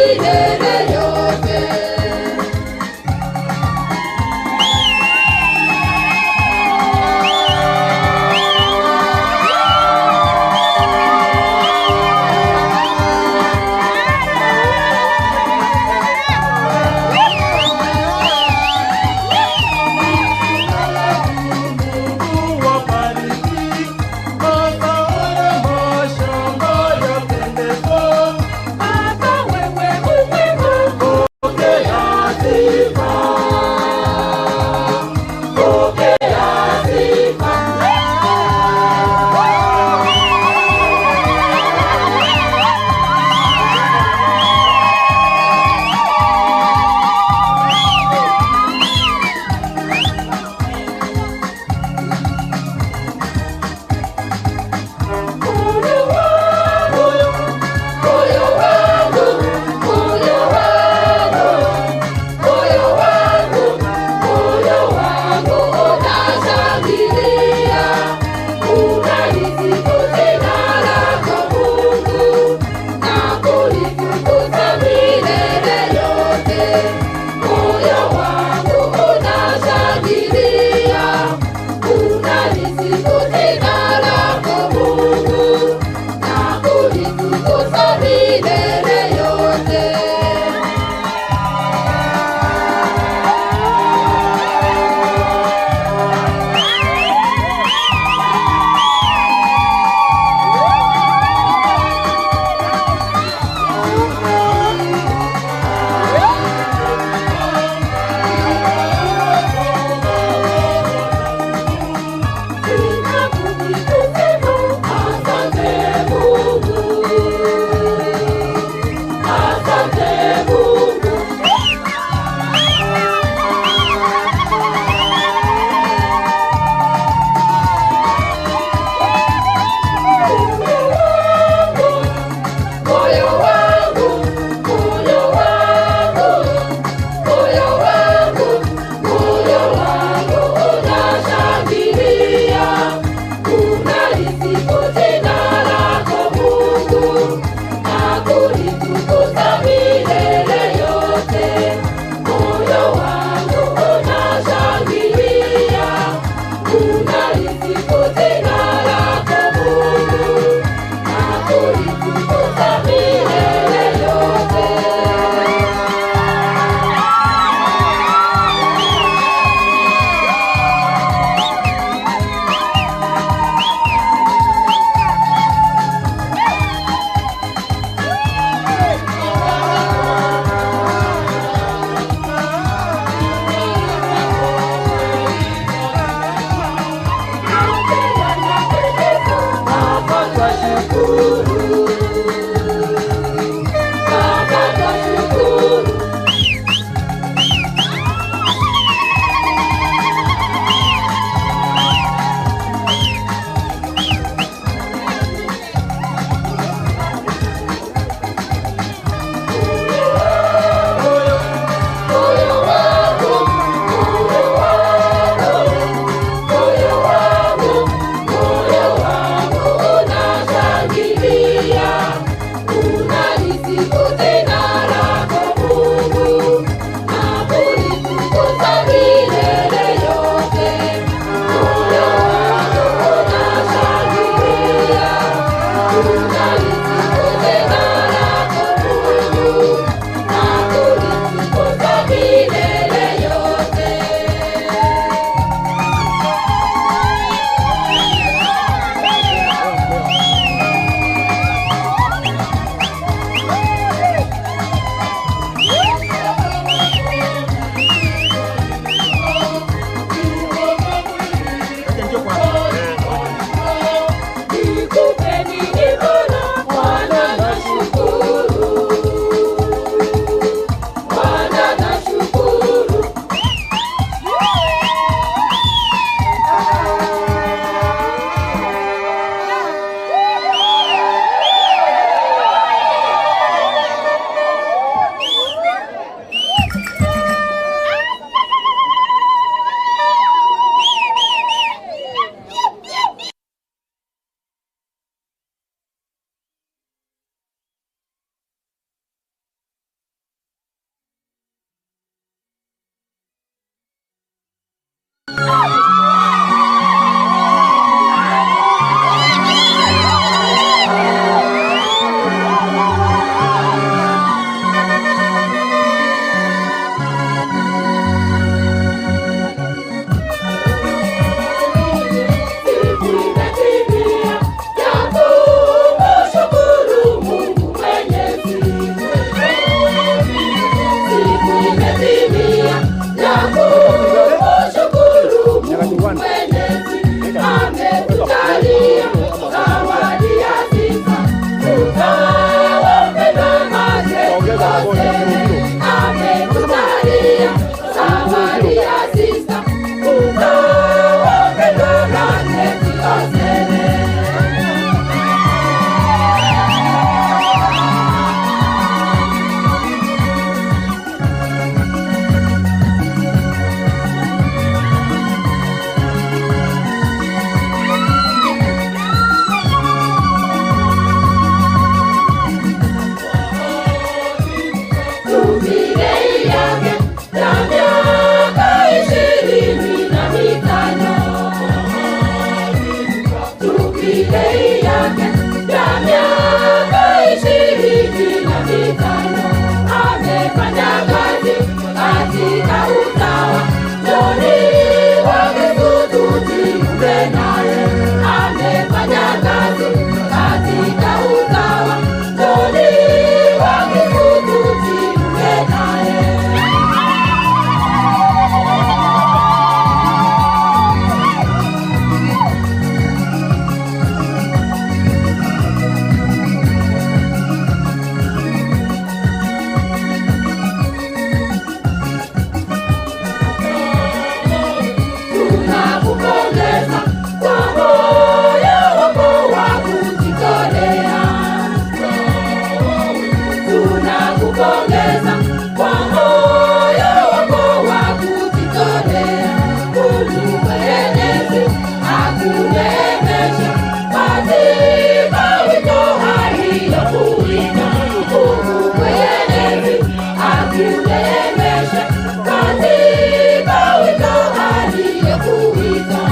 Milele yote. Mungu wabariki, mazao ya mashamba yapendeza. Baba wewe u mwema. kumshukuru Mungu Mwenyezi, ametujalia zawadi ya sifa, utawa mpendwa Margaret Osele. Ametujalia zawadi ya sifa, utawa mpendwa Margaret Osele. Jubilei yake ya miaka 25. Jubilei yake ya miaka 25. Amefanya kazi katika utawa, njoni Wakristo tujiunge naye. Amefanya kazi katika utawa, njoni Wakristo tujiunge naye. Tunakupongeza kwa moyo wako wa kujitolea. Tunakupongeza kwa moyo wako wa kujitolea. Mungu Mwenyezi akuneemeshe katika wito aliyokuita. Mungu Mwenyezi akuneemeshe katika wito aliyokuita.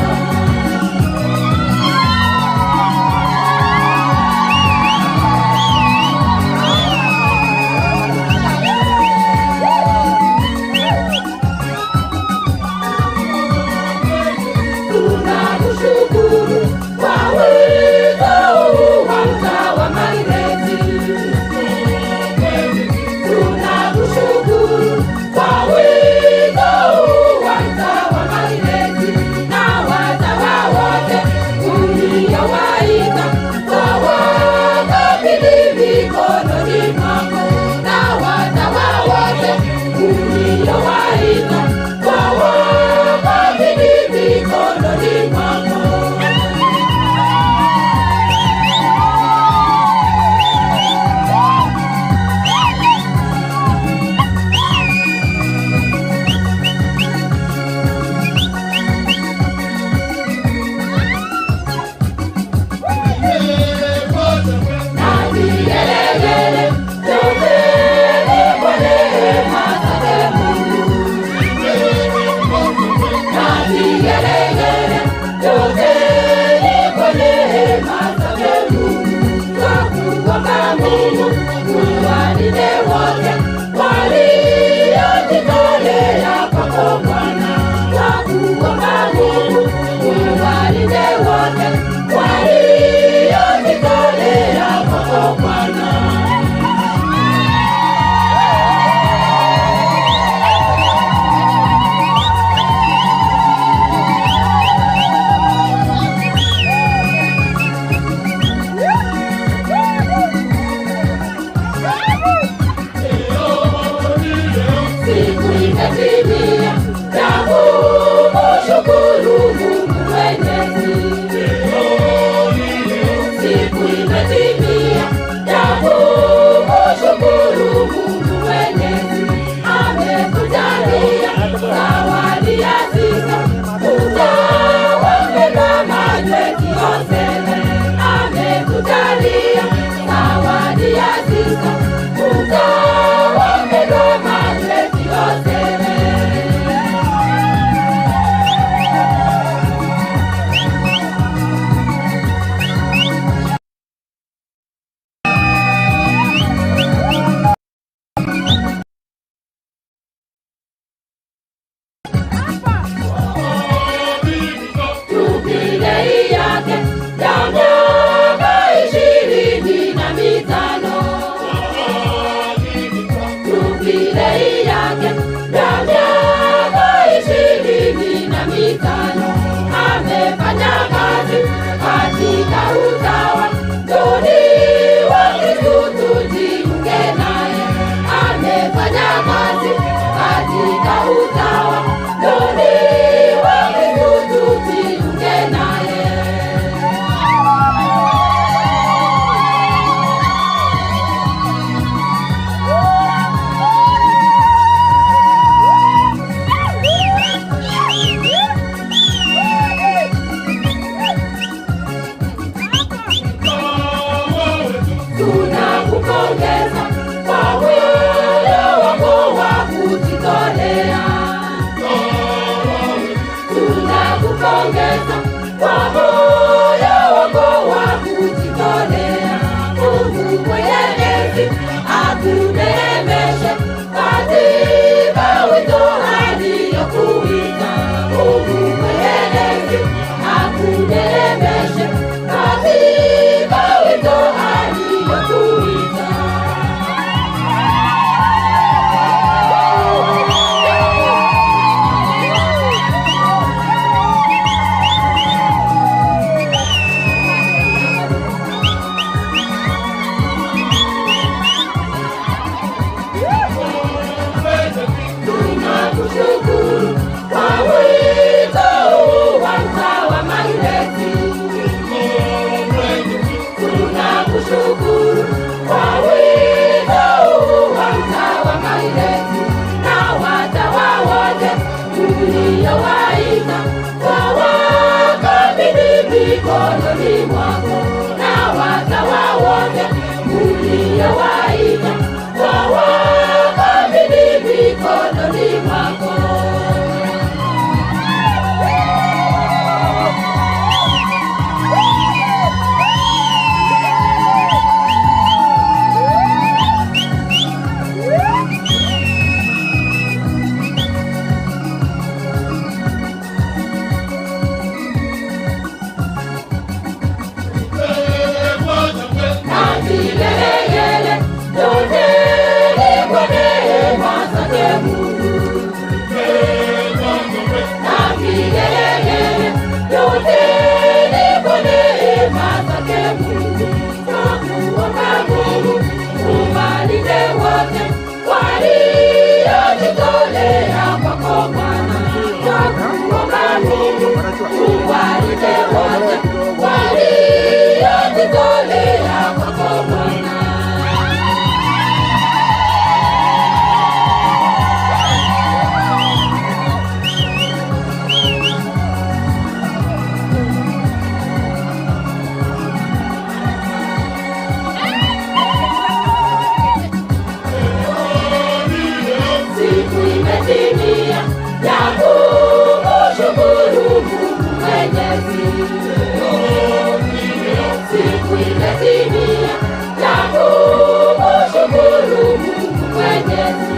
Imetimia ya kumshukuru Mungu Mwenyezi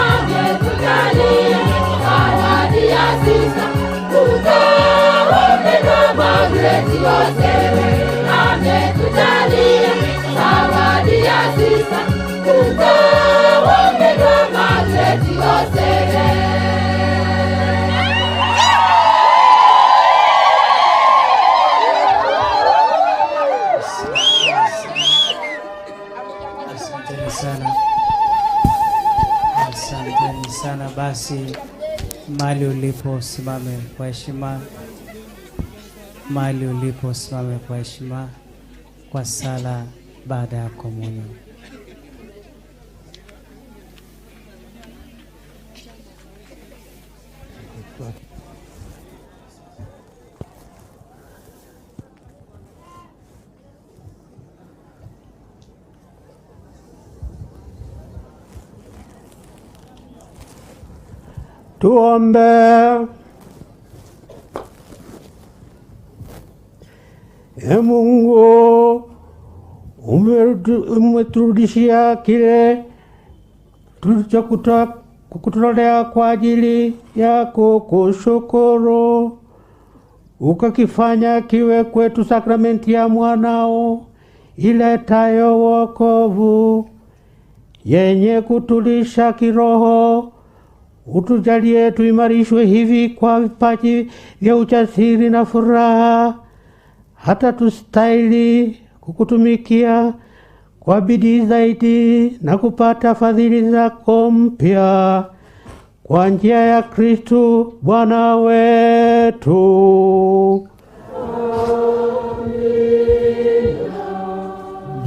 ametujalia zawadi ya sisa kukaombeka Margaret Osebe ametujalia zawadi ya sisa kukaombeka Margaret Osebe. Asanteni sana, asanteni sana. Basi mahali ulipo usimame kwa heshima, mahali ulipo usimame kwa heshima kwa sala baada ya komunyo. Tuombe. E Mungu, umeturudishia kile tulichokutolea kwa ajili yako kushukuru, ukakifanya kiwe kwetu sakramenti ya mwanao iletayo wokovu, yenye kutulisha kiroho. Utujalie tuimarishwe hivi kwa vipaji vya ujasiri na furaha, hata tustahili kukutumikia kwa bidii zaidi na kupata fadhili zako mpya kwa njia ya Kristu Bwana wetu.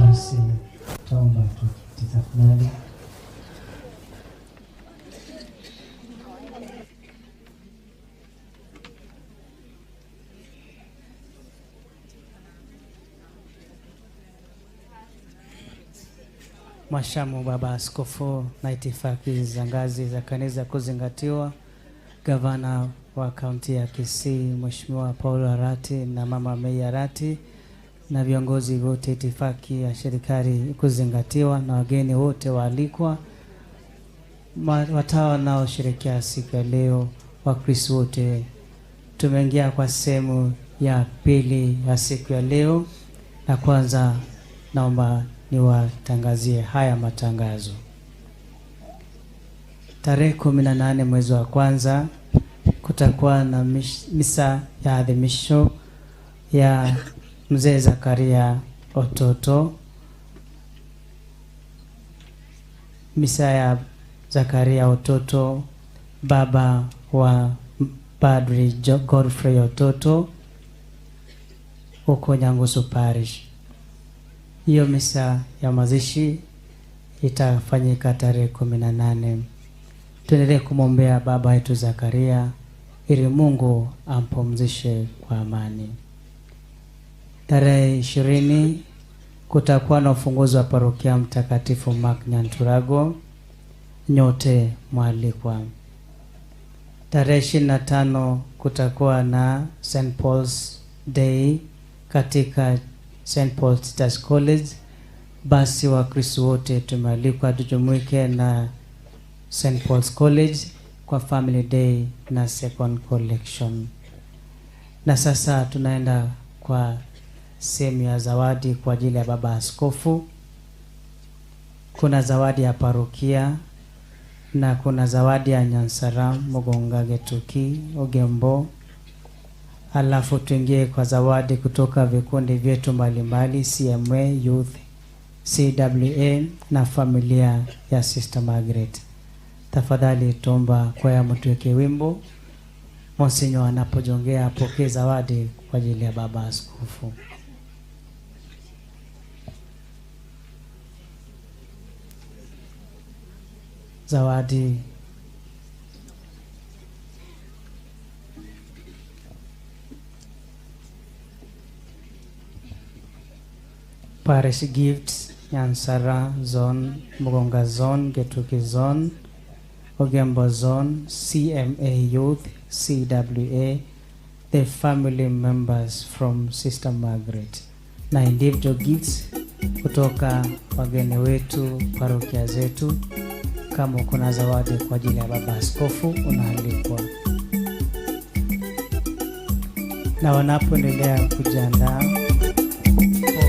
Basi taomba tuketi tafadhali. Mwashamu Baba Askofu na itifaki za ngazi za kanisa kuzingatiwa, Gavana wa kaunti ya Kisii Mheshimiwa Paul Arati na Mama May Arati na viongozi wote, itifaki ya serikali kuzingatiwa na wageni wote waalikwa, watawa wanaosherehekea siku ya leo, Wakristo wote. Tumeingia kwa sehemu ya pili ya siku ya leo, na kwanza naomba niwatangazie haya matangazo. Tarehe 18 mwezi wa kwanza kutakuwa na misa ya adhimisho ya Mzee Zakaria Ototo. Misa ya Zakaria Ototo, baba wa Padri Godfrey Ototo huko Nyangusu Parish. Hiyo misa ya mazishi itafanyika tarehe 18. Tuendelee kumwombea baba yetu Zakaria ili Mungu ampumzishe kwa amani. Tarehe 20 kutakuwa na ufunguzi wa parokia Mtakatifu Mark Nyanturago. Nyote mwalikwa. Tarehe 25 kutakuwa na St. Paul's Day katika St. Paul's Teachers College. Basi Wakristo wote tumealikwa tujumuike na St. Paul's College kwa Family Day na Second Collection. Na sasa tunaenda kwa sehemu ya zawadi kwa ajili ya Baba Askofu. Kuna zawadi ya parokia na kuna zawadi ya Nyansara, Mugonga, Getuki, Ogembo. Alafu tuingie kwa zawadi kutoka vikundi vyetu mbalimbali, CMA, Youth, CWA na familia ya Sister Margaret. Tafadhali tuomba kwaya mtuweke wimbo. Monsinyo anapojongea apokee zawadi kwa ajili ya Baba Askofu. Zawadi Parish Gifts, Nyansara Zone, Mugonga Zone, Getuki Zone, Ogembo Zone, CMA Youth, CWA, the family members from Sister Margaret. Na individual gifts Kutoka wageni wetu parokia zetu, kama uko na zawadi kwa ajili ya baba askofu unaalikwa. Na wanapoendelea kujiandaa,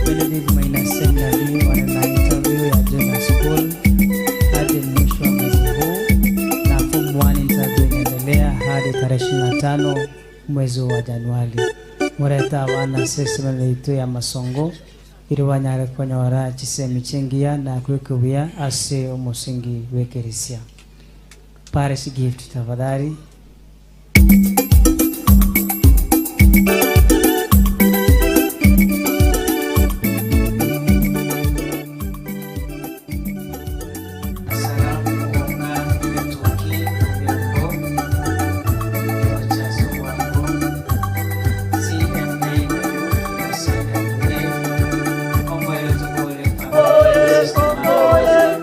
Benedict Maina Seminary wana interview ya junior school hadi mwisho wa mwezi huu, na form 1 interview inaendelea hadi tarehe 25 mwezi wa Januari. Mureta abana seminary itu ya Masongo iri wanyare konyora chisemi chingiya na kwikubuya ase omusingi wekerisia. Parish gift tafadhali.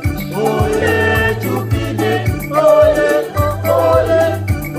Oye, Jubile, oye, oye.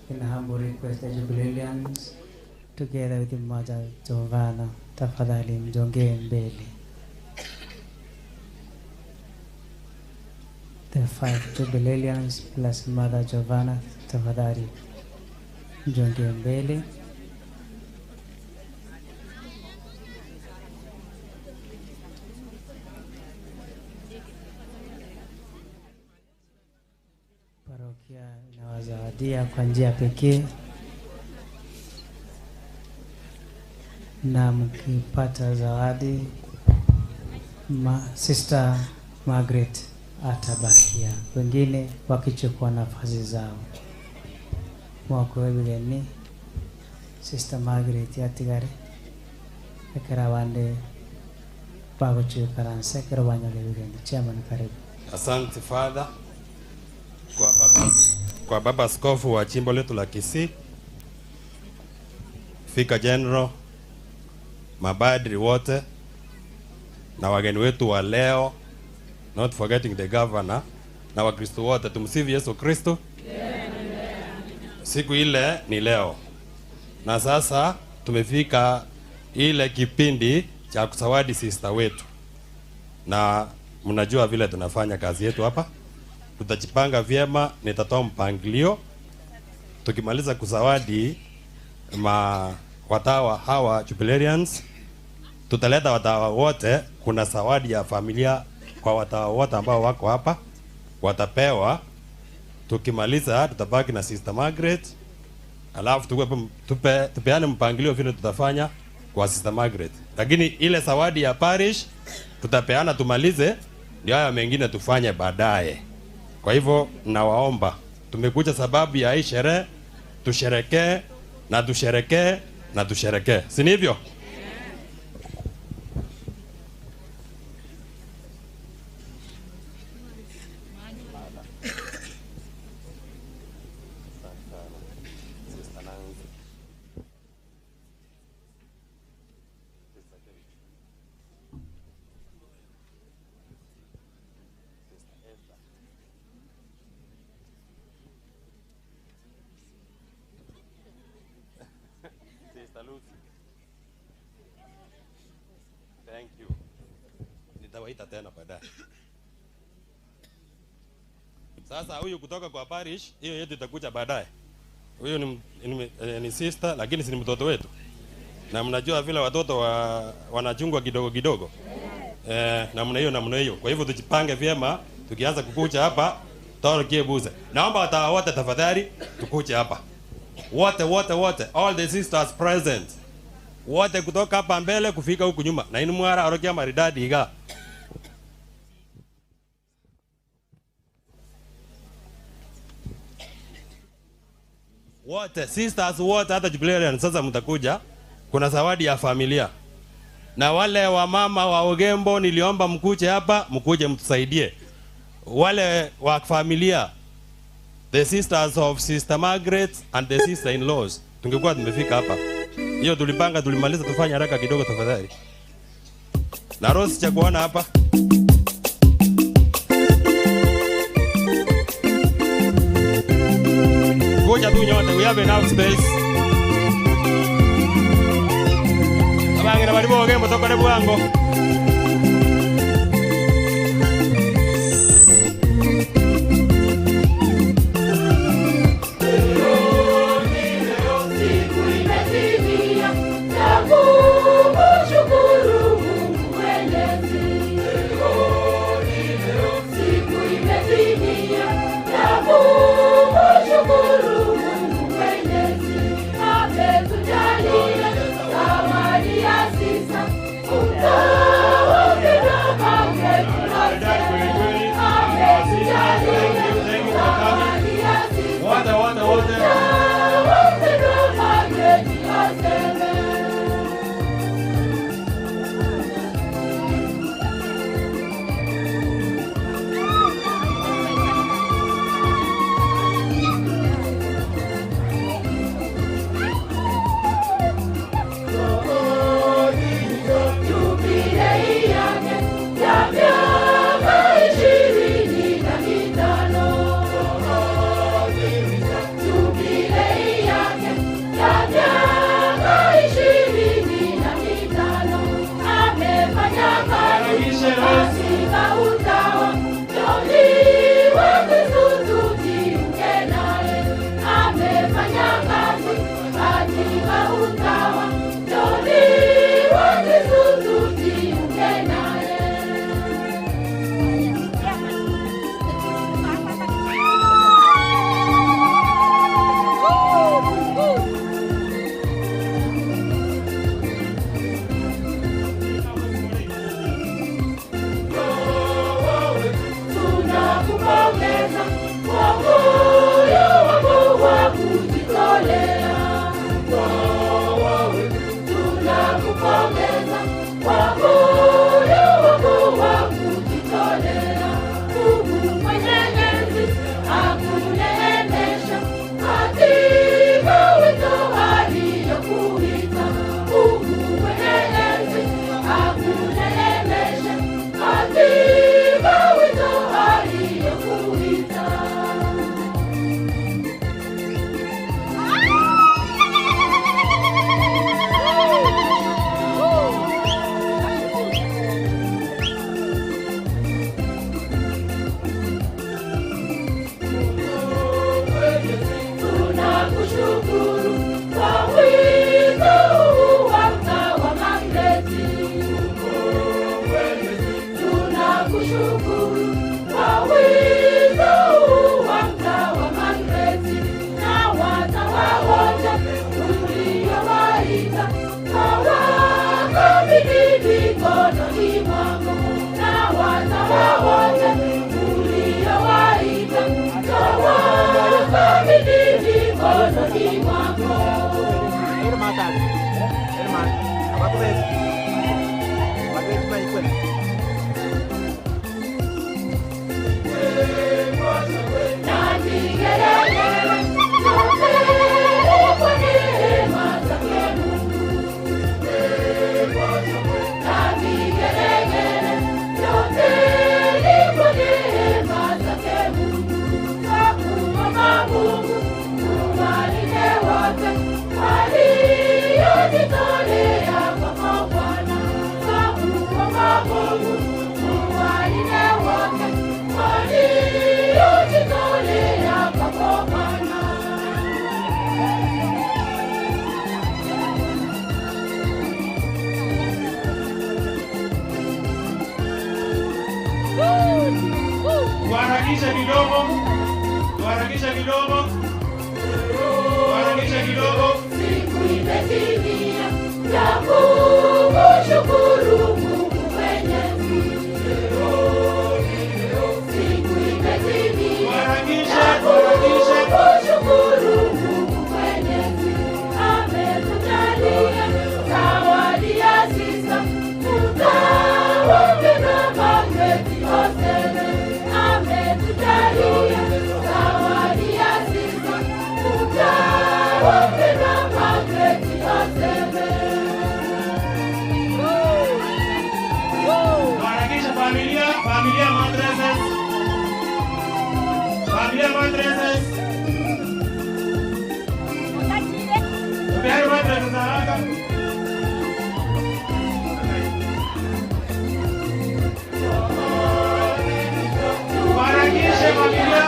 In humble request the Jubilarians together with Mother Giovanna, tafadhali mjongee mbele. The 5 Jubilarians plus Mother Giovanna, tafadhali mjongee mbele. Parokia inawazawadia kwa njia pekee, na mkipata zawadi Sister Margaret atabakia, wengine wakichukua nafasi zao. Mwako webigeni Sister Margaret yatigare ekera bande bagochikaranse ekero banyore bigeni. Chairman, karibu. Asante Father kwa baba askofu wa jimbo letu la Kisii, Vicar General, mabadri wote na wageni wetu wa leo, not forgetting the governor, na Wakristo wote. Tumsifu Yesu Kristo. Siku ile ni leo, na sasa tumefika ile kipindi cha kusawadi sister wetu, na mnajua vile tunafanya kazi yetu hapa. Tutajipanga vyema, nitatoa mpangilio. Tukimaliza kusawadi watawa hawa Jubilarians, tutaleta watawa wote. Kuna zawadi ya familia kwa watawa wote ambao wako hapa, watapewa. Tukimaliza tutabaki na Sister Margaret, alafu tupeane mpangilio vile tutafanya kwa Sister Margaret. Lakini ile zawadi ya parish tutapeana tumalize, ndio haya mengine tufanye baadaye. Kwa hivyo nawaomba, tumekuja sababu ya hii sherehe, tusherekee na tusherekee na tusherekee, si ni hivyo? Sister Lucy. Thank you. Nitawaita tena baadaye. Sasa huyu kutoka kwa parish, hiyo yetu itakuja baadaye. Huyu ni sister, lakini si ni mtoto wetu. Na mnajua vile watoto wanachungwa kidogo kidogo. Namna hiyo namna hiyo. Kwa hivyo tujipange vyema, tukianza kukuja hapa, torokie buze. Naomba watawa wote tafadhali tukuje hapa. Wote wote wote, all the sisters present. Wote kutoka hapa mbele kufika huku nyuma. Na inu mwara arokia maridadi iga. Wote sisters wote, hata Jubilarian sasa mtakuja. Kuna zawadi ya familia. Na wale wa mama wa Ogembo niliomba mkuje hapa, mkuje mtusaidie. Wale wa familia, the sisters of Sister Margaret and the sister-in-laws, tungekuwa tumefika hapa. Hiyo tulipanga, tulimaliza, tufanye haraka kidogo tafadhali. Na Rose cha kuona hapa. Kuja tu nyote, we have enough space. Abangina bali Ogembo tokore bwango. Siku imetimia ya kumshukuru Mungu Mwenyezi. Siku imetimia ya kumshukuru Mungu Mwenyezi. Ametujalia zawadi ya sisa, mtoto Tuharakishe kidogo. Tuharakishe kidogo. Tuharakishe kidogo. Siku imetimia ya kumshukuru Mungu Mwenyezi. Siku imetimia Tuharakishe, tuharakishe. kumshukuru Mungu Mwenyezi. Ametujalia zawadi ya sisa tutawote na Magreti Osele. Ametujalia zawadi ya sisa tutawote na Magreti Osele. Tuharakishe familia, familia mattresses. Familia mattresses. Tupeane mattresses haraka. Tuharakishe familia.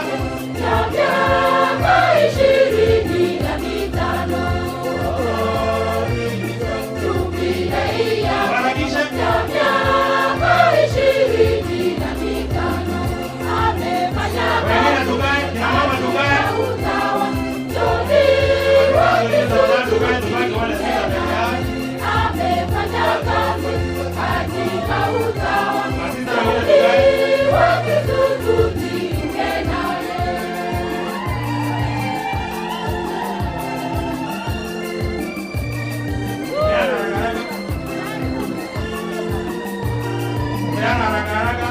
Ya miaka 25 jubilei ya Tuharakishe. ya miaka 25 amefanya Wengine kazi tukae, kina mama tukae. ya utawa Joni Tukae, tubaki wale sita peke yao. amefanya kazi katika utawa Masista wengine tukae. Joni wa Kisutu jiunge naye. Peana haraka haraka. Peana haraka haraka.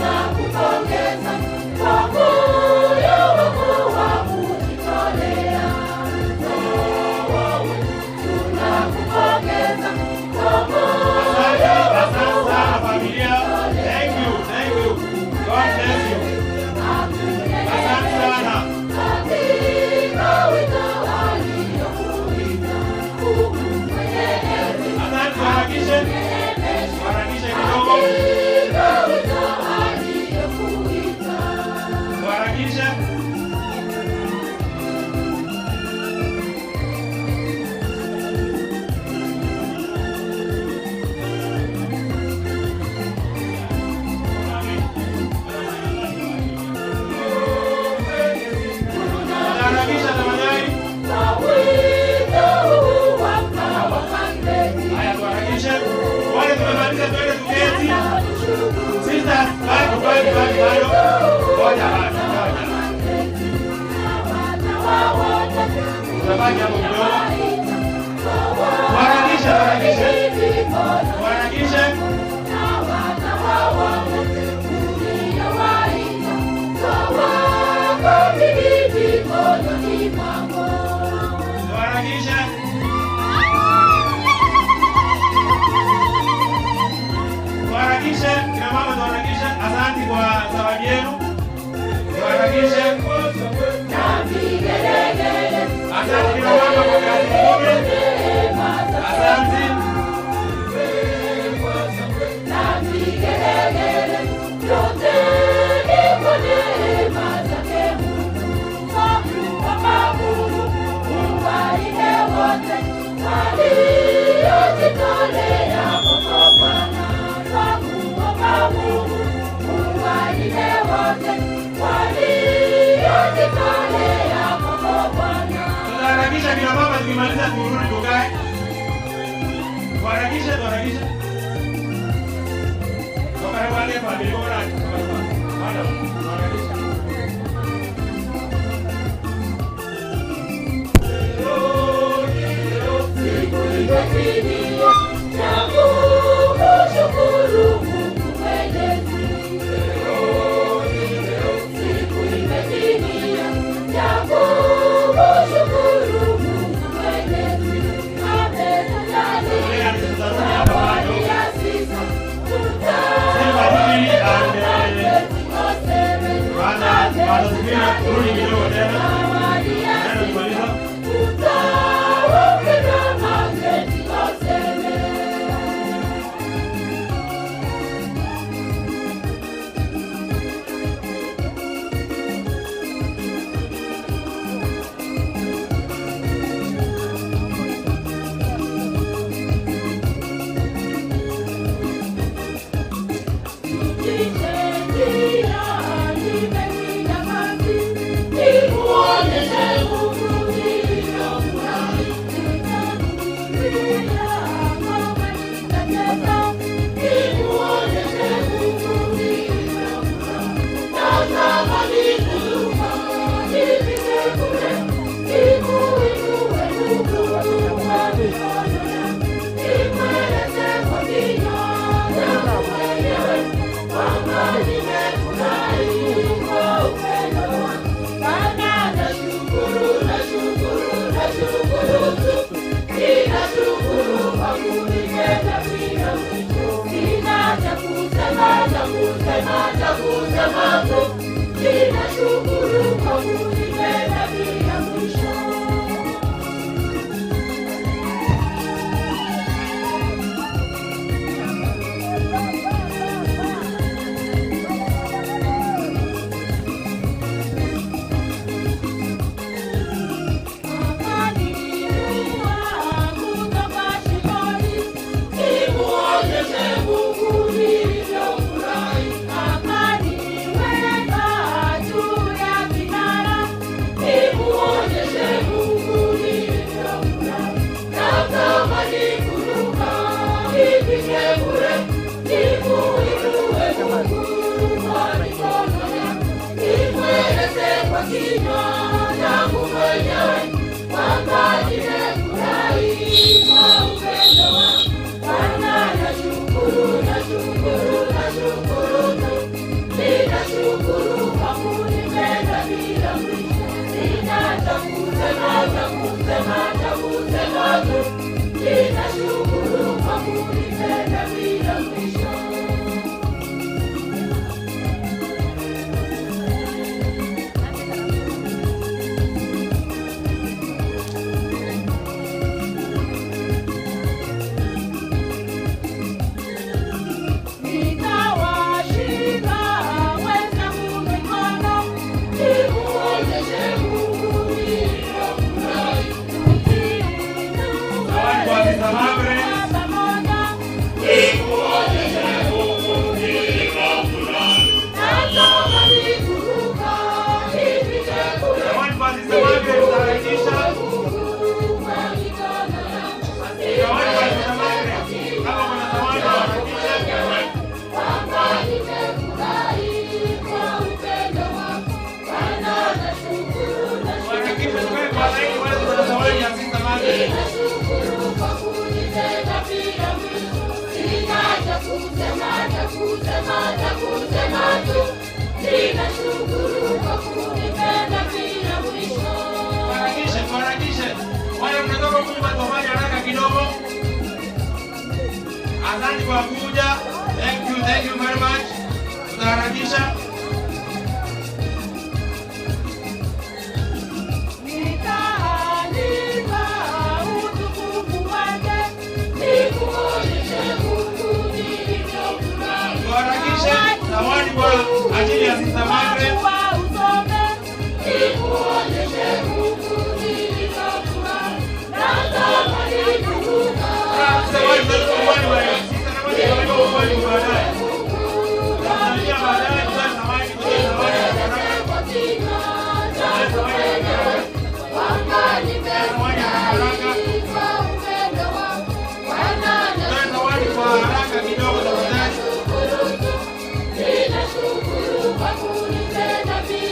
Tunakupongeza kwa moyo wako wa kujitolea. Tunakupongeza kwa moyo Asante, asante sana familia. Thank you, thank you. God bless you. Asante sana. katika wito aliokuita. Mungu Mwenyezi Asante, tuharakishe. Tuharakishe kidogo. katika wito aliokuita. Tuharakishe. Tuharakishe tafadhali. Kwa wito huu wa Mtawa Magreti. Haya, tuharakishe. Wale tumemaliza twende tuketi. Sisters, bado bado bado bado. Ngoja basi, ngoja. Tutabaki hapo kidogo. Tuharakishe, tuharakishe. Tuharakishe. Tuharakishe. Tuharakishe, kina mama tuharakishe. Asante kwa zawadi yenu. Tuharakishe. Asante kina mama kwa kazi nzuri. Asante. Tutaharakisha kina mama, tukimaliza turudi tukae. Tuharakishe, tuharakishe. Tukae wale familia bora. Bado, tuharakishe. Turudi kidogo tena. Tena tumaliza. Zawadi kwa Sister Margaret. Zawadi kwa Sister Margaret tutaharakisha. Zawadi kwa Sister Margaret. Kama kuna zawadi harakisha. Tuharakishe tukae kwa laini wale kuna zawadi ya Sister Margaret. Tuharakishe, tuharakishe. Wale mnatoka kunywa tofali haraka kidogo. Asante kwa kuja. Thank you very much. Tutaharakisha. Tuharakishe zawadi kwa ajili ya Sister Margaret. Zawadi za zawadi baadaye. Tutaanzia baadaye tutoe zawadi, tutoe zawadi ya baraka. Tutoe zawadi ya baraka. Tutoe zawadi ya baraka. Tutoe zawadi kwa haraka kidogo tafadhali.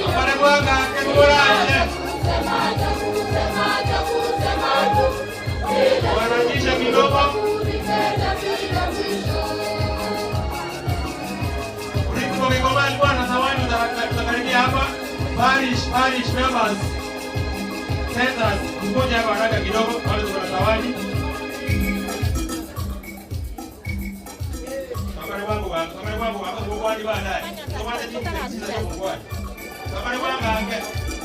Apare bwanga kebora. Tuharakishe kidogo. Rick Migoma alikuwa na zawadi, tutakaribia hapa. Parish members, senators, mkuje hapa haraka kidogo, wale tuna zawadi. Kamari wangu hapa kwa baadaye. Kamari wangu.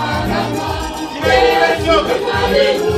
Yesu ni mwalimu,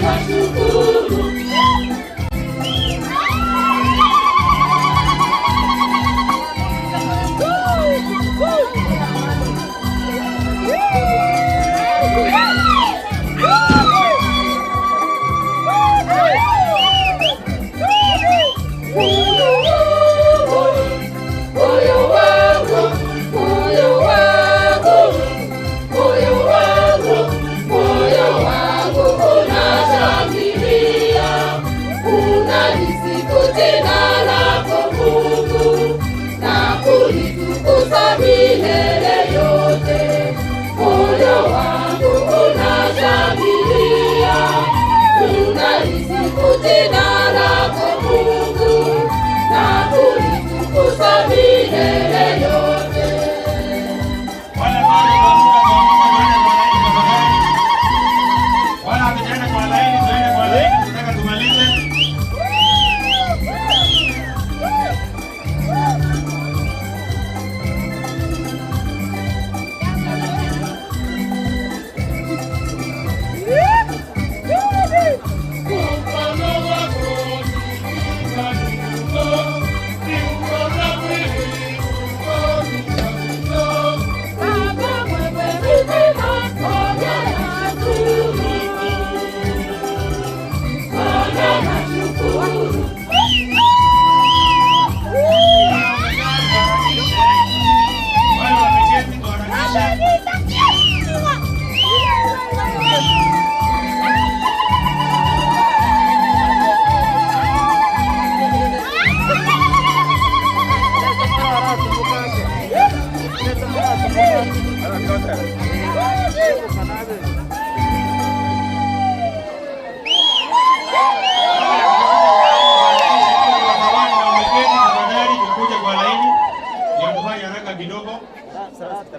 twashukuru. Moyo wangu, moyo wangu, moyo wangu, moyo wangu unashangilia, unalisifu jina lako Mungu na kulitukuza milele yote. Moyo wangu unashangilia, unalisifu jina lako Mungu na kulitukuza milele yote. Wale bado tunaamka tuamka tuende kwa laini tafadhali. Wala hatujaenda kwa laini, tuende kwa laini, tunataka tumalize. Baba wewe mwema, Bwana nashukuru. Bwana nashukuru. Wale wameketi tuharakishe. Wale wameketi tafadhali tukuje kwa laini. Ndio tufanye haraka kidogo.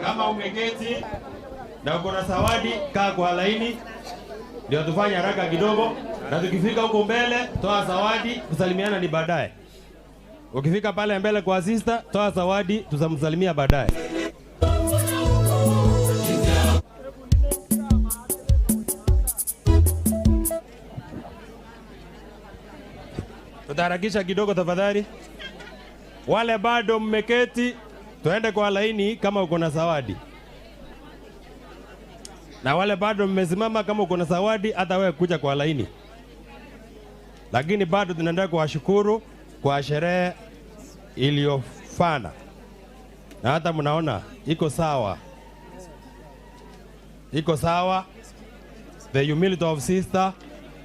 Kama umeketi na uko na zawadi, kaa kwa laini ndio tufanye haraka kidogo, na tukifika huko mbele toa zawadi, kusalimiana ni baadaye. Ukifika pale mbele kwa sister, toa zawadi, tutamsalimia baadaye. Tutaharakisha kidogo tafadhali. Wale bado mmeketi, tuende kwa laini kama uko na zawadi. Na wale bado mmesimama, kama uko na zawadi, hata wewe kuja kwa laini. Lakini bado tunaendelea kuwashukuru kwa sherehe iliyofana, na hata mnaona iko sawa, iko sawa. The humility of sister,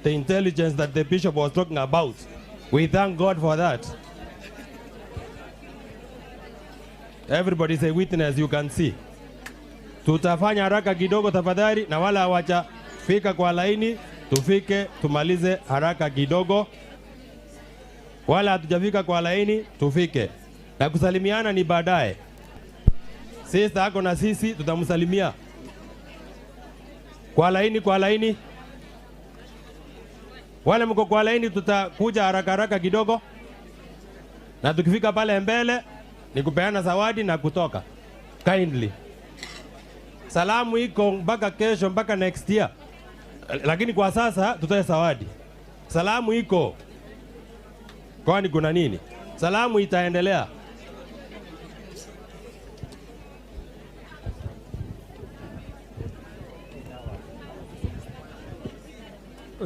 the intelligence that the bishop was talking about, we thank God for that. Everybody is a witness, you can see. Tutafanya haraka kidogo tafadhali, na wala hawajafika kwa laini, tufike tumalize haraka kidogo. Wala hatujafika kwa laini, tufike. Na kusalimiana ni baadaye. Sister ako na sisi, tutamsalimia. Kwa laini, kwa laini. Wale mko kwa laini, tutakuja haraka haraka kidogo. Na tukifika pale mbele, ni kupeana zawadi na kutoka. Kindly. Salamu iko mpaka kesho, mpaka next year. Lakini kwa sasa tutoe zawadi. Salamu iko. Kwani kuna nini? Salamu itaendelea.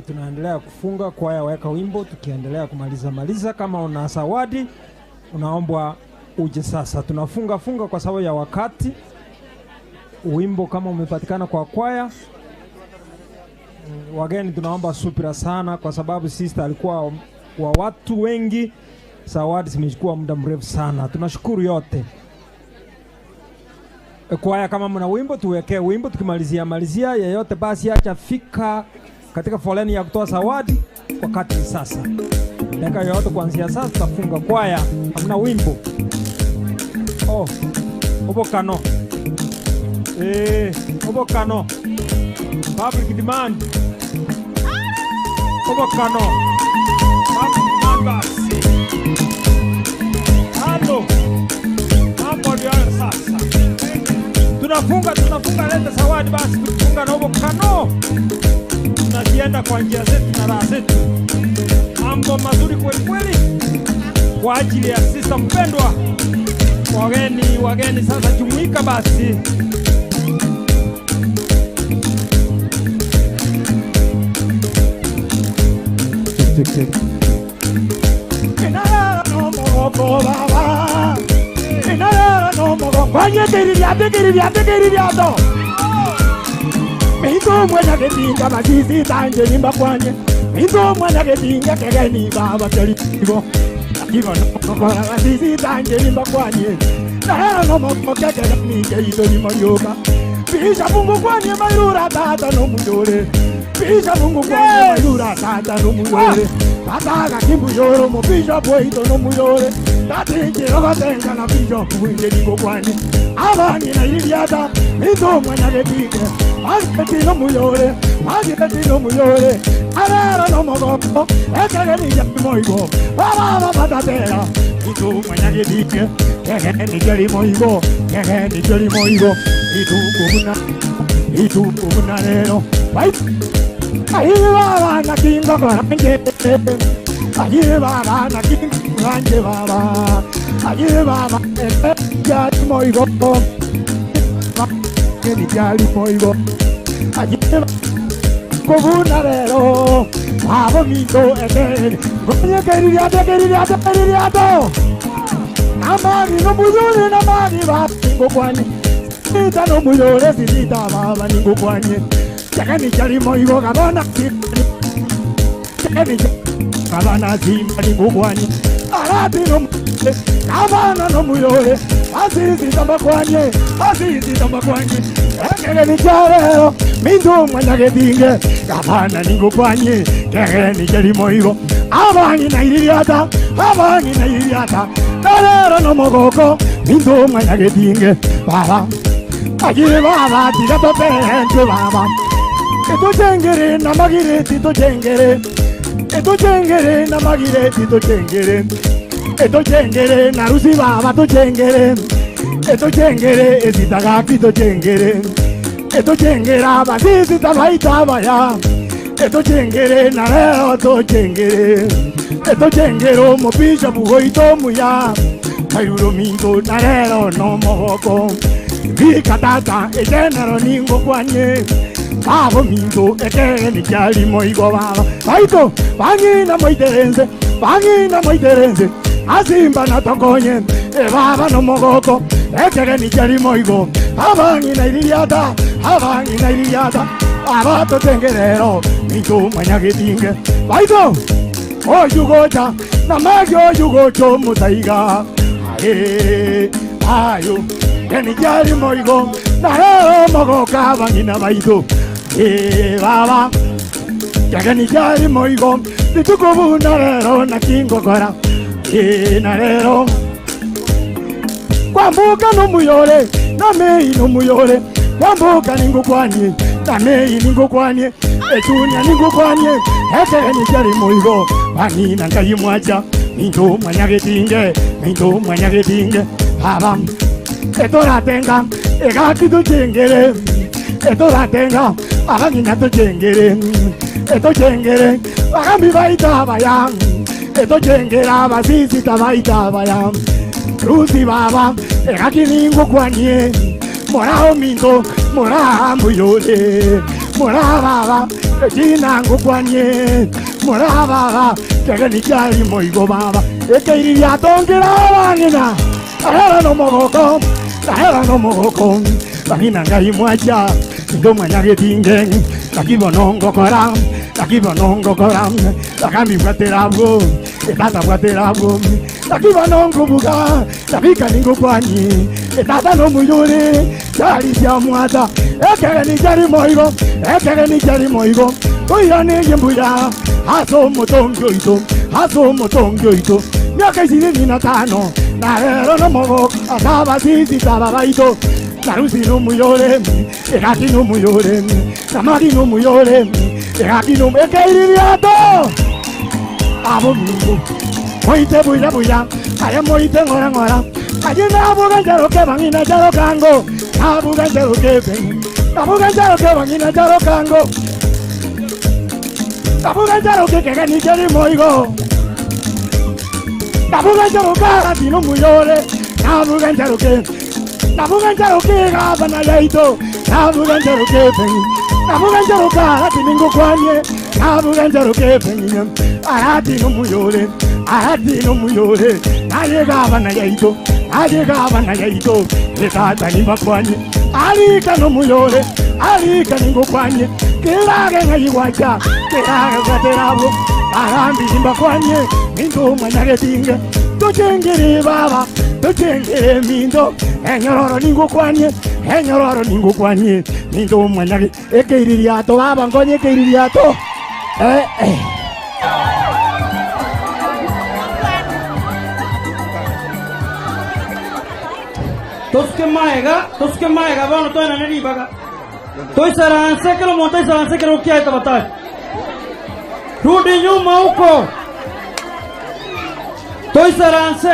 Tunaendelea kufunga kwaya, weka wimbo, tukiendelea kumaliza maliza. Kama una zawadi unaombwa uje sasa. Tunafunga funga kwa sababu ya wakati. Wimbo kama umepatikana kwa kwaya, wageni tunaomba subira sana, kwa sababu sister alikuwa wa watu wengi, zawadi zimechukua muda mrefu sana. Tunashukuru yote. Kwaya, kama mna wimbo tuwekee wimbo, tukimalizia malizia yeyote basi acha fika katika foleni ya kutoa zawadi wakati sasa. Dakika yoyote kuanzia sasa tutafunga kwaya, hamna wimbo. Oh, obokano. Obokano. Public demand. Obokano. Public demand basi. Halo. Mambo ndio hayo sasa. Tunafunga, tunafunga, leta zawadi basi, tufunga na obokano. Tunajienda kwa njia zetu na raha zetu. Mambo mazuri kweli kweli kwa ajili ya sisa mpendwa. Wageni, wageni sasa jumuika basi. Tick, tick. Pisha Mungu kwanye mairura tata no muyore. Tata gakimuyoro mo pisha bweito no muyore. Tati batenga na pisha bwinge ningo kwanye. Abani na iliata mito mwana getike. Ageti no muyore, ageti no muyore. Arara no mogoko, ekege ni ya moigo. Baba batatera. Mito mwana getike. Kege ni jeri moigo, kege ni jeri moigo. Itu kubuna, itu kubuna lero. Vai. Ayi baba na kingo koranje, ayi baba na kingo koranje baba, ayi baba ya moigo, ya moigo, ayi kubuna lero, babo mito ete, gonya keriya keriya keriya to, amari no muyore na mari baba ningo kwani, sita no muyore sita baba ningo kwani. Chakani chali moigo gabana chakani gabana simba ningukwani arati no gabana no muyore asisi tambakwanye asisi tambakwanye kege ni charero mindu mwana gedinge gabana ningukwanye kege ni chali moigo abangi na iriata abangi na iriata tarero no mogoko mindu mwana gedinge baba ayi baba tira tope baba. Eto chengere namagire tito chengere. Eto chengere namagire tito chengere. Eto chengere narusi baba to chengere. Eto chengere esitaga kito chengere. Eto chengera basisi tabaita baya. Eto chengere nareo to chengere. Eto chengero mopisha bugoito muya. Kairuro mingo nareo no mohoko. Bikatata etenaro ningo kwanye. Babo mingo ekere ni jali moigo baba. Baito bangina moiterenze, bangina moiterenze. Asimba na tokonye, e baba no mogoko. Ekere ni jali moigo. Abangina iriata, abangina iriata. Abato tengerero, mingo manyagetinge. Baito oyugocha, namagi oyugocho mutaiga. Ae, ayo, ni jali moigo. Nareo mogoka bangina baito. Baba, chakani jari moigo, ditukubu narero na kingo kora, narero. Kwambuka no muyore, na mei no muyore, kwambuka ningu kwanye, na mei ningu kwanye, etunya ningu kwanye, ekeni jari moigo, bangina ngai mwacha, mindu manyagetinge, mindu manyagetinge, baba, etora tenga, egaki chengere. Eto la tenga, abangina to chengere, eto chengere, agambi baita bayam, eto chengera basisi tabaita bayam, Rusi baba, egaki ningo kwanye, morao mingo, mora muyore, mora baba, echinango kwanye, mora baba, kegeni jari moigo baba, eke iriya tongera bangina, ahera no mogoko, ahera no mogoko. Bangina ngai mwacha, ndo manyagetinge, takibonongo koram, takibonongo koram, takami bwaterabo, etata bwaterabo, takibonongo buga, tabika ningo kwani, etata no muyore, jari ya mwata, ekege ni jari moigo, ekege ni jari moigo, toirane yembuya, aso motongo ito, aso motongo ito, miaka 25, narero no mogo, ataba sisi tababaito. Narusi no muyore, egaki no muyore, namagi no muyore, egaki no ekeiriato. Abo mingo, moite buya buya, aya moite ngora ngora, aye na buga jaro ke bangina jaro kango, na buga jaro ke ben, na buga jaro ke bangina jaro kango. Nabuga njaruke kegenikeri moigo. Nabuga njaruke aratino muyore. Nabuga njaruke. Nabuga njaruke gabana yaito. Nabuga njaruke pengi. Nabuga njaruke aratino kwanye. Nabuga njaruke pengi. Aratino muyore. Aratino muyore. Naye gabana yaito. Naye gabana yaito. Etata nimbakwanye. Alika no muyore. Alika ningokwanye. Kirage ngayiwacha. Kirage gaterabo. Arambi nimbakwanye. Mindo mwanyagetinga. Tuchengere baba. Tuchengere mindo. Enyororo ningokwanye. Enyororo ningokwanye. Mindo mwanyage. Ekeiririato baba ngonye ekeiririato. Eh eh. Toske maega, bono toina neribaga. Toisaranse que lo monta isaranse que lo quieta batalla. Rudi nyuma huko. Toisaranse.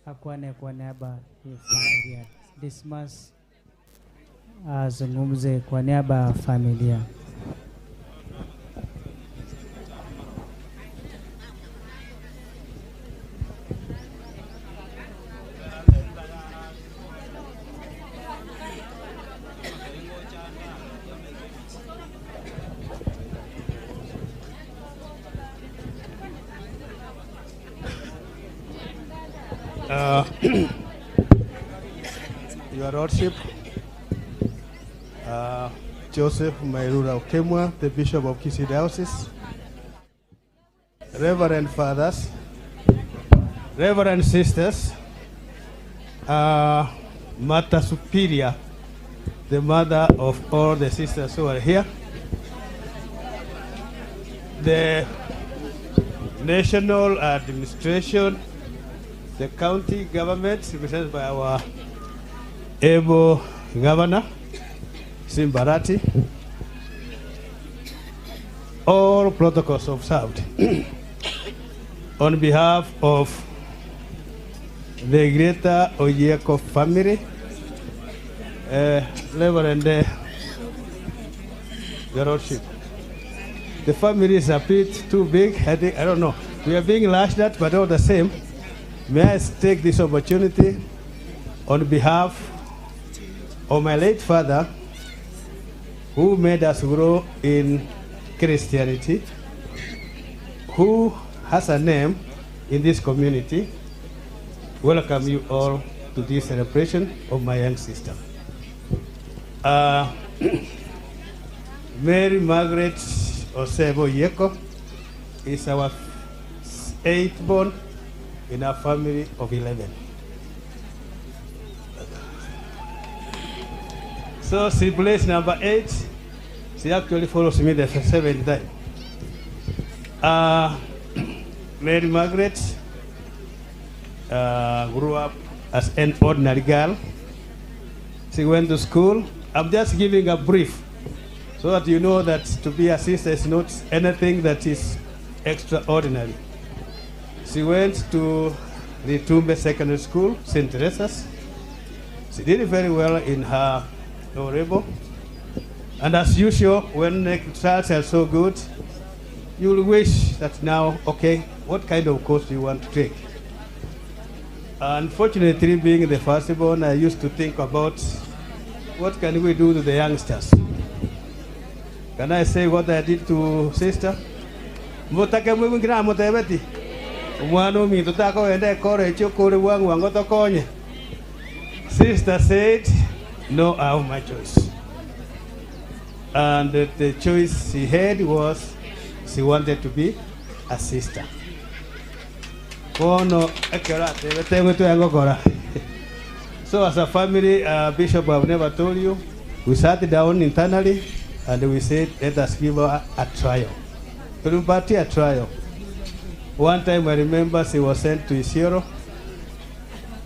Akwane kwa niaba ya familia. Dismas azungumze kwa niaba ya familia. Your Lordship, Joseph Mairura Okemwa, the Bishop of Kisii Diocese, Reverend Fathers, Reverend Sisters, Mother Superior, the mother of all the sisters who are here, the National Administration, the county government, represented by our able governor, Simbarati, All protocols observed. On behalf of the Greater Oyieko family, Reverend, Your Lordship, the family is a bit too big. I think, I don't know. We are being lashed at, but all the same, may I take this opportunity on behalf of my late father, who made us grow in Christianity, who has a name in this community, welcome you all to this celebration of my young sister. Mary Margaret Osebo Oyieko is our eighth born in a family of 11. So she placed number 8. She actually follows me the seventh time. Mary Margaret grew up as an ordinary girl. She went to school. I'm just giving a brief so that you know that to be a sister is not anything that is extraordinary. She went to the Litumbe Secondary School, St. Teresa's. She did very well in her O-level. And as usual, when the results are so good, you will wish that now, okay, what kind of course do you want to take? Unfortunately, being the firstborn, I used to think about what can we do to the youngsters. Can I say what I did to sister? Mutake mwingira mutebeti. Umwana ominto takoenda college okore bwangu wango tokonye. Sister said, no, I have my choice. And the choice she had was she wanted to be a sister. Kono ekera tebete ngwetu yangokora. So as a family, Bishop, I've never told you, we sat down internally and we said, let us give her a trial. Tulimpatia a trial. One time I remember she was sent to Isiolo.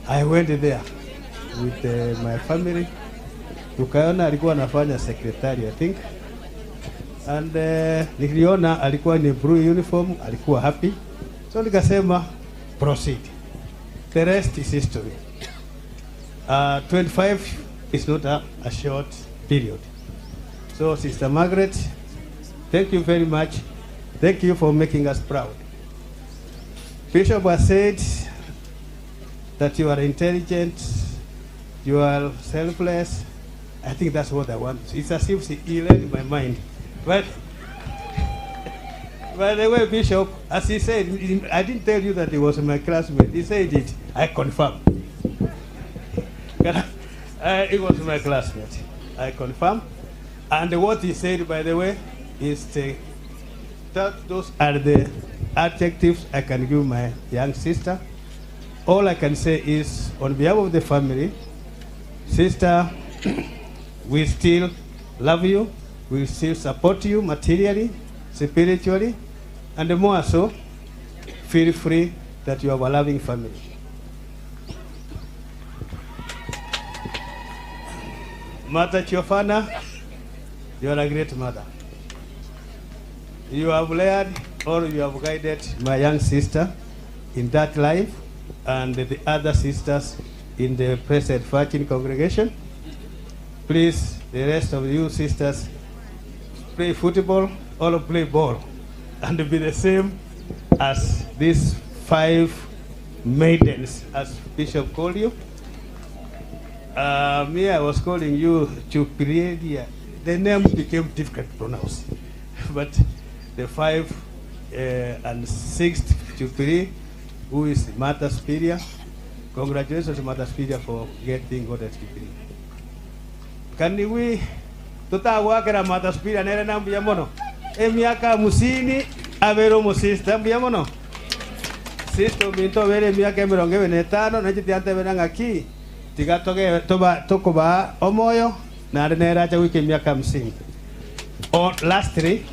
I went there with my family. Tukaona alikuwa anafanya secretary, I think. And niliona alikuwa in blue uniform, alikuwa happy. So nikasema, proceed. The rest is history. 25 is not a short period. So Sister Margaret, thank you very much. Thank you for making us proud. Bishop has said that you are intelligent, you are selfless. I think that's what I want. It's as if he read my mind. But by the way, Bishop, as he said, I didn't tell you that he was my classmate. He said it. I confirm. He was my classmate. I confirm. And what he said, by the way, is that those are the adjectives I can give my young sister. All I can say is, on behalf of the family, sister, we still love you, we still support you materially, spiritually, and more so, feel free that you have a loving family. Mother Chiofana, you are a great mother. You have led or you have guided my young sister in that life and the other sisters in the present Virgin congregation. Please, the rest of you sisters, play football or play ball and be the same as these 5 maidens, as Bishop called you. Me, I was calling you Chupiredia. The name became difficult to pronounce. But the 5 and 6th Chupiri, who is Mother Superior. Congratulations, Mother Superior, for getting God at Chupiri. Can we tutawakera Mother Superior nere na mbuya mono? Emiaka musini avero musista mbuya mono. Sisto minto vere miaka emirongo ebere na etano nachitiante berangaki. Tiga toge toba tokoba omoyo na nere acha wiki miaka 50. Or lastly,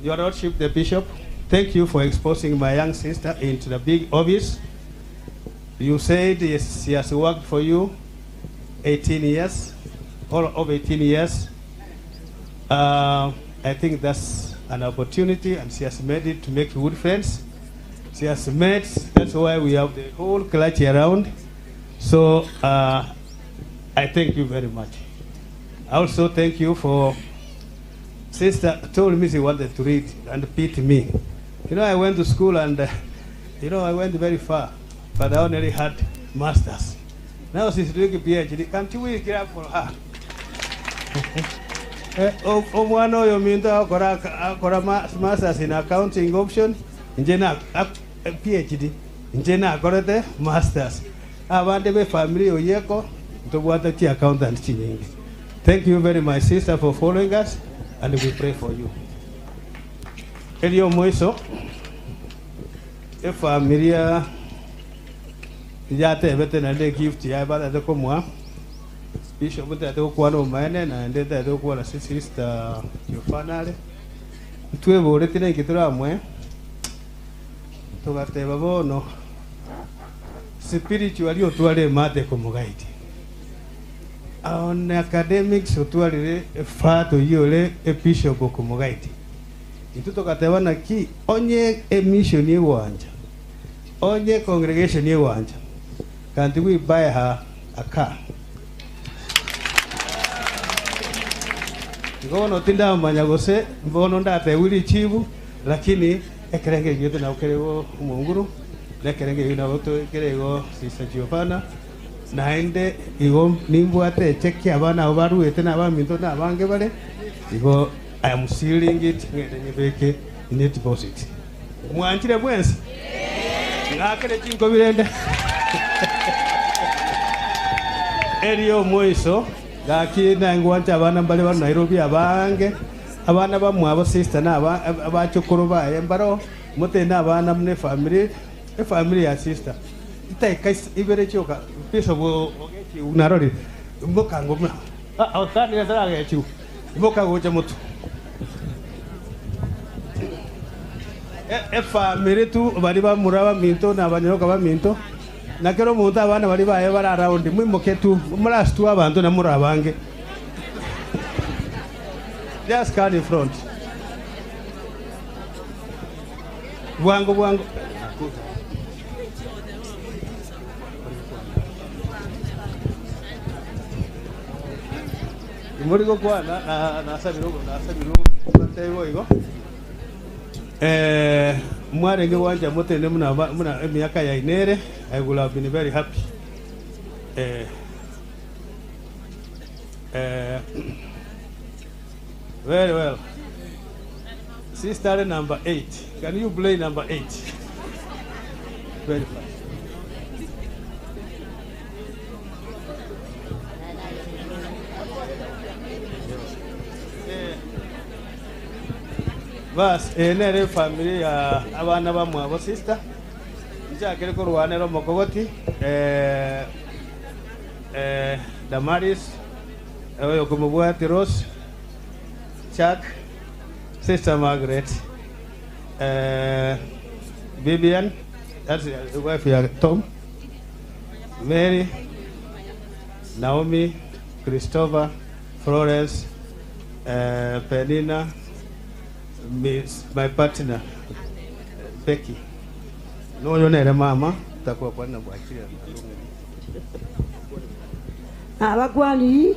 Your Lordship, the Bishop, thank you for exposing my young sister into the big office. You said yes, she has worked for you 18 years, all of 18 years. I think that's an opportunity, and she has made it to make good friends. She has met, that's why we have the whole clergy around. So I thank you very much. I also thank you for, sister told me she wanted to read and beat me. You know, I went to school and, you know, I went very far, but I only had masters. Now she's doing a PhD. Can't we grab for her? Omwana oyo minto akora masters in accounting option, nje PhD, nje nakorete masters. Abande be family oyeko, ntobwata chi accountant chinyingi. Thank you very much, sister, for following us, and we pray for you. Elio mwiso, e familia yatebete na de gift ya bada komwa. Bishop tate okwana omaene na ende tate okwana sister Jofanale. Tweborete na kitura tugateba bono spiritually otware mate komugaiti. On academics otware fato yole e bishop komugaiti. Itu tukateba na ki onye e mission yewanja. Onye congregation yewanja. Can't we buy her a car? Ngono tinda manyagose mbono ndate wili chibu lakini ekerenge yote na ukerego umunguru nekerenge yuna woto ekerego sister Giovanna naende igo nimbwate cheki abana obaruete na abaminto na abange bale igo I am sealing it ngende nyebeke in deposit mwanchire bwensi ngakere chinko birende Elio mwiso gaki nangwanja abana mbale ba Nairobi abange abana bamwabo sister na abachukuru baye mbaro mutena abana mne family e family ya sister itaika ibere choka piso bo ogechi unarori mbokango mna ah otani yataragechi mbokango cha mutu e family tu bari bamuraba minto na abanyoka baminto nakero muntu abana bari baye bara around mwimuke tu murastu abantu na murabange just stand in front bwango bwango muri go kwa na nasabirugo batebo igo mwarenge wanja mutene muna muna emyaka ya inere. I would have been very happy. Very well. Sister number 8. Can you play number 8? Very fast. Bas, enere family abana bamwabo sister. Njakere ko rwanero mokogoti Damaris oyo kumubwati Rose Chuck Sister Margaret Vivian, that's the wife ya Tom, Mary, Naomi, Christopher, Florence, Penina, Miss, my partner Becky. No yonere mama takuwa kwa na bwakira abakwani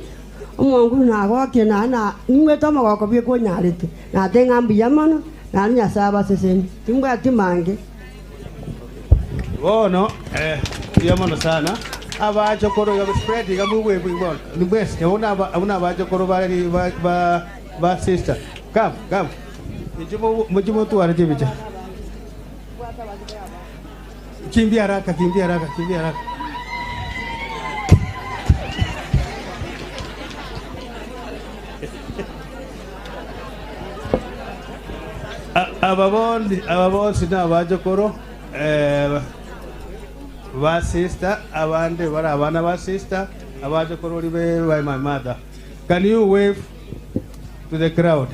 omongu na goke na na nimwe toma gokobie ko nyarete na tenga mbiya mono na nyasaba seseni timbwa timange bono yamono sana abacho koro ya spread ya mugwe bwibon nibwes ona ona abacho koro bari ba ba sister come come nijumo mujumo tu araje bicha. Kimbia haraka, kimbia haraka, kimbia haraka. Ababondi na abajokoro ba sister abande bara abana ba sister abajokoro libe by my mother. Can you wave to the crowd?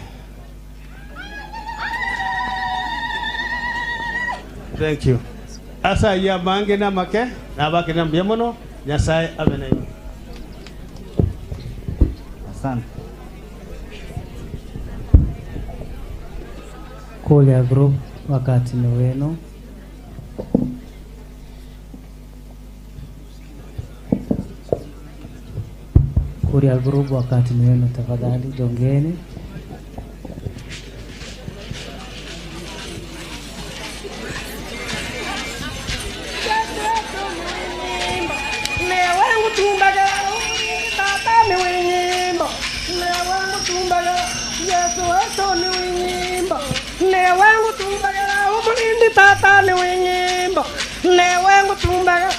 Thank you. Asa ya mange na make na bake na mbyemono Nyasaye abe. Asante. Kuria Group, wakati ni wenu. Kuria Group, wakati ni wenu, tafadhali jongeni. Tata wetu ni winyimbo newe ngutumbagara umulindi tata ni winyimbo newe ngutumbaga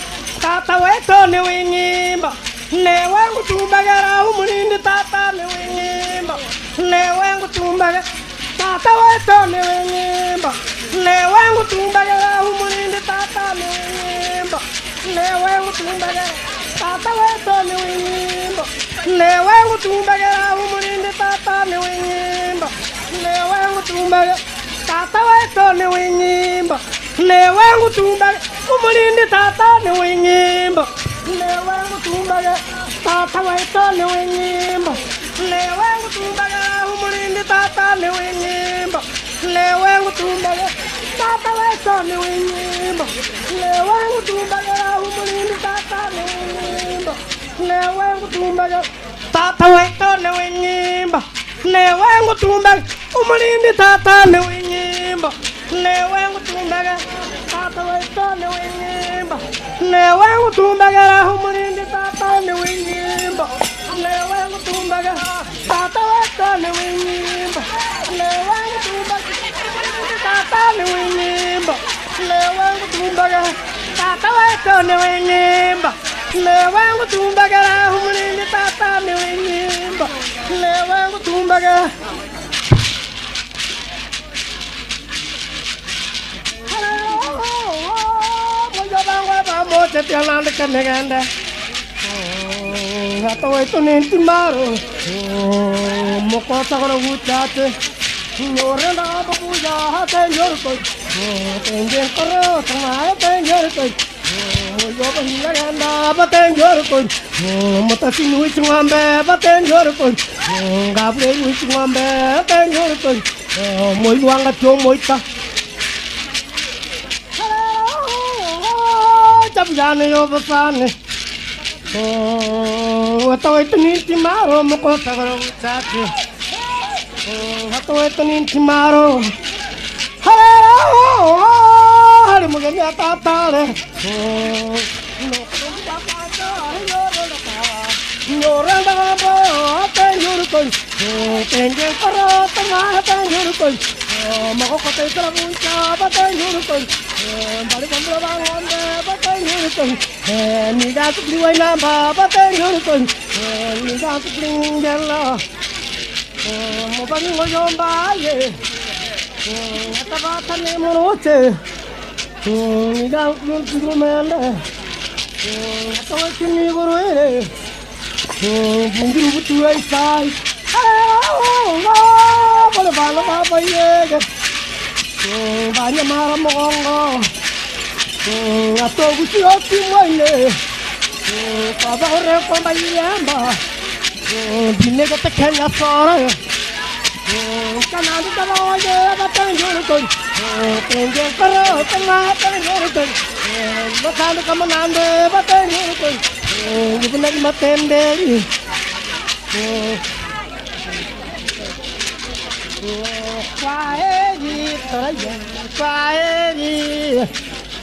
tata wetu ni winyimbo newe ngutumbagara umulindi tata ni winyimbo newe ngutumbaga tata wetu ni winyimbo newe ngutumbagara umulindi tata ni winyimbo newe ngutumbaga tata wetu ni winyimbo newe ngutumbaga umulindi tata ni winyimbo newe ngutumbaga tata wetu ni winyimbo newe ngutumbaga umulindi tata ni winyimbo newe ngutumbaga tata wetu ni winyimbo newe ngutumbaga umulindi tata ni winyimbo newe ngutumbaga tata wetu ni winyimbo newe ngutumbaga umulindi tata ni winyimbo newe ngutumbaga tata wetu ni winyimbo newe ngutumbaga umulindi tata ni winyimbo newe ngutumbaga tata wetu ni winyimbo newe ngutumbaga tata ni winyimbo newe ngutumbaga tata wetu ni winyimbo newe ngutumbaga umulindi tata ni winyimbo newe ngutumbaga. Jane yo basane oh atawe tni timaro moko sagaro chati oh atawe tni timaro hare hare mugenya tatare oh no kumba pa yo ro ka yo randa bo te yuru ko tenge karo tanga te yuru ko moko ko te trabuncha ba te yuru ko bari bambra bangande ba te yuru ko ni ga tu liwai na ba ba te yuru ko ni ga tu lingela mo ba ngo yomba ye ata ba thane moroche ni ga tu mele ata wa ni goro ere bungiru butu ai sai bale bale ba ye banya mara mongo ato gusi oti mwene baba ore kwamba yamba bine ga tekenya sora kanandu tawaye batanjuru ko tenge karo tanga tanjuru ko bakandu kamanande batanjuru ko ibuna matende Kwaheri taraya kwaheri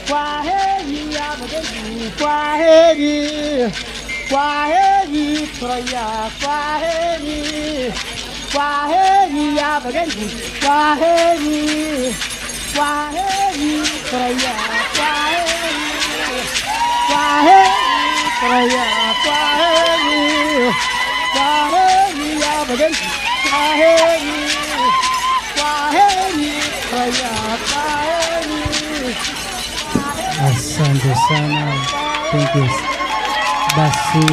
kwaheri abageni kwaheri kwaheri taraya kwaheri kwaheri abageni kwaheri kwaheri taraya kwaheri kwaheri taraya kwaheri kwaheri abageni kwaheri Asante sana. Thank you. Basi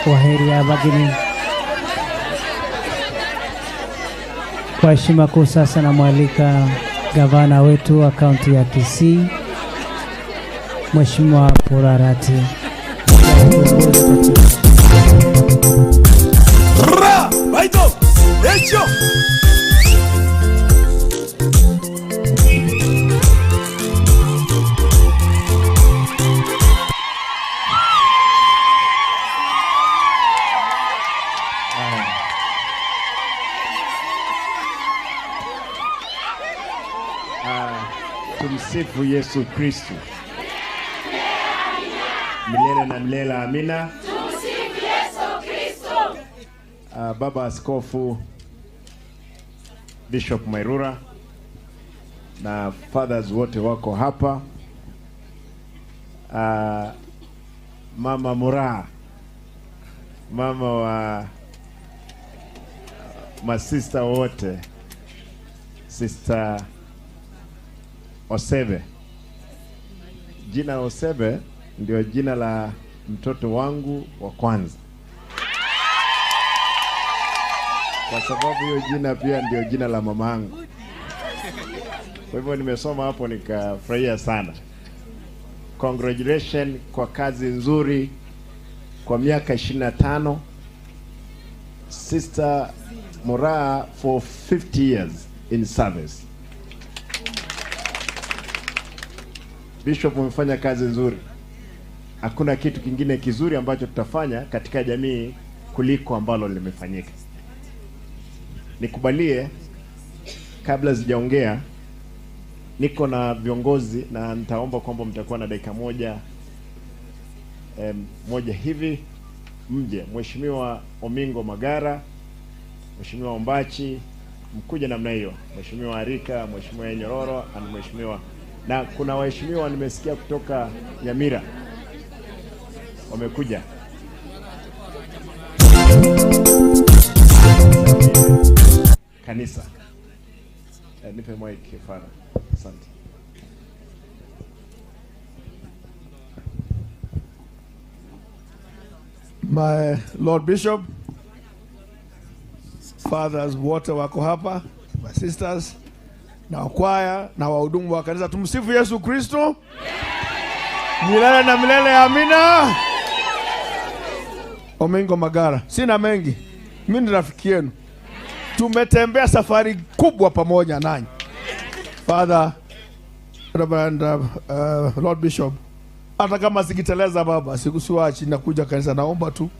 kwaheri ya bageni. Kwa heshima kuu sasa namwalika gavana wetu wa kaunti ya Kisii, Mheshimiwa Paul Arati. Ra, baito, hecho. Tumsifu Yesu Kristo. Milele na milele, amina. Tumsifu Yesu Kristo. Baba Askofu Bishop Mairura na fathers wote wako hapa. Mama Mura, mama wa masista wote, Sister Osebe. Jina Osebe ndio jina la mtoto wangu wa kwanza, kwa sababu hiyo jina pia ndio jina la mama yangu. Kwa hivyo nimesoma hapo nikafurahia sana. Congratulations kwa kazi nzuri kwa miaka 25. Sister Mura for 50 years in service. Bishop, umefanya kazi nzuri. Hakuna kitu kingine kizuri ambacho tutafanya katika jamii kuliko ambalo limefanyika. Nikubalie kabla sijaongea, niko na viongozi na nitaomba kwamba mtakuwa na dakika moja moja hivi mje. Mheshimiwa Omingo Magara, Mheshimiwa Ombachi, mkuje namna hiyo. Mheshimiwa Arika, Mheshimiwa Nyororo na Mheshimiwa, na kuna waheshimiwa nimesikia kutoka Nyamira wamekuja. Kanisa. Nipe mic Father. Asante. My Lord Bishop, fathers wote wako hapa, my sisters, na kwaya na wahudumu wa kanisa. Tumsifu Yesu Kristo. Milele na milele, amina. Omingo Magara, sina mengi, mimi ni rafiki yenu. Tumetembea safari kubwa pamoja nanyi. Father, Reverend, Lord Bishop, hata kama sikiteleza baba, sikusiwachi na kuja kanisa, naomba tu.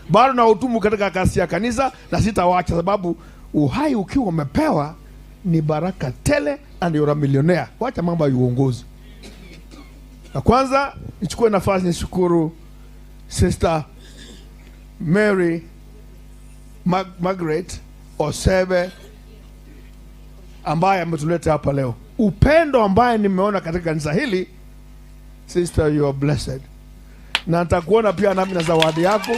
Bado na utumu katika kasi ya kanisa na sitawacha, sababu uhai ukiwa umepewa ni baraka tele and you're a millionaire. Wacha mambo ya uongozi. Na kwanza nichukue nafasi nishukuru Sister Mary Margaret Osebe ambaye ametuleta hapa leo. Upendo ambaye nimeona katika kanisa hili, sister, you are blessed. Na nitakuona pia nami na zawadi yako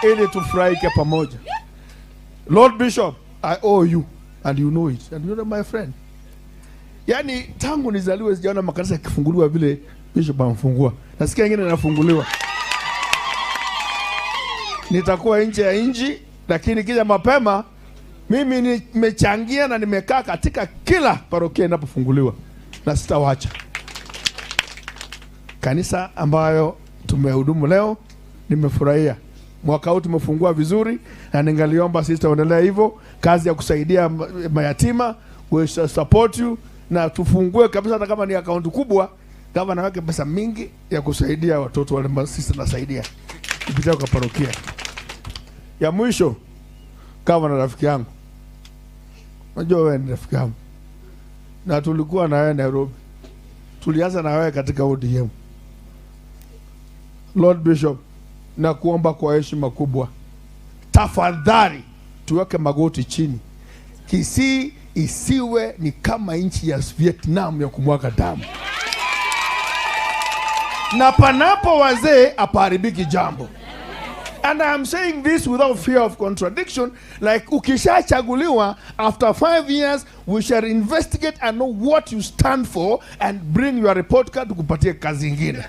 ili tufurahike pamoja. Lord Bishop, I owe you and you know it. And you know my friend. Yani tangu nizaliwe sijaona makanisa yakifunguliwa vile Bishop amfungua. Nasikia wengine yanafunguliwa. Nitakuwa nje ya nchi, lakini kija mapema mimi nimechangia na nimekaa katika kila parokia inapofunguliwa na sitawacha. Kanisa ambayo tumehudumu leo, nimefurahia. Mwaka huu tumefungua vizuri na ningaliomba sisi tuendelee hivyo, kazi ya kusaidia mayatima, we shall support you, na tufungue kabisa hata kama ni account kubwa, gavana wake pesa mingi ya kusaidia watoto wale sisi tunasaidia kupitia kwa parokia. Ya mwisho, gavana rafiki yangu. Unajua wewe ni rafiki yangu. Na tulikuwa na wewe Nairobi. Tulianza na wewe katika ODM. Lord Bishop, na kuomba kwa heshima kubwa, tafadhali tuweke magoti chini. Kisii isiwe ni kama nchi ya Vietnam ya kumwaga damu. Na panapo wazee hapaharibiki jambo. And I am saying this without fear of contradiction. Like ukishachaguliwa, after 5 years, we shall investigate and know what you stand for and bring your report card kupatia kazi ingine.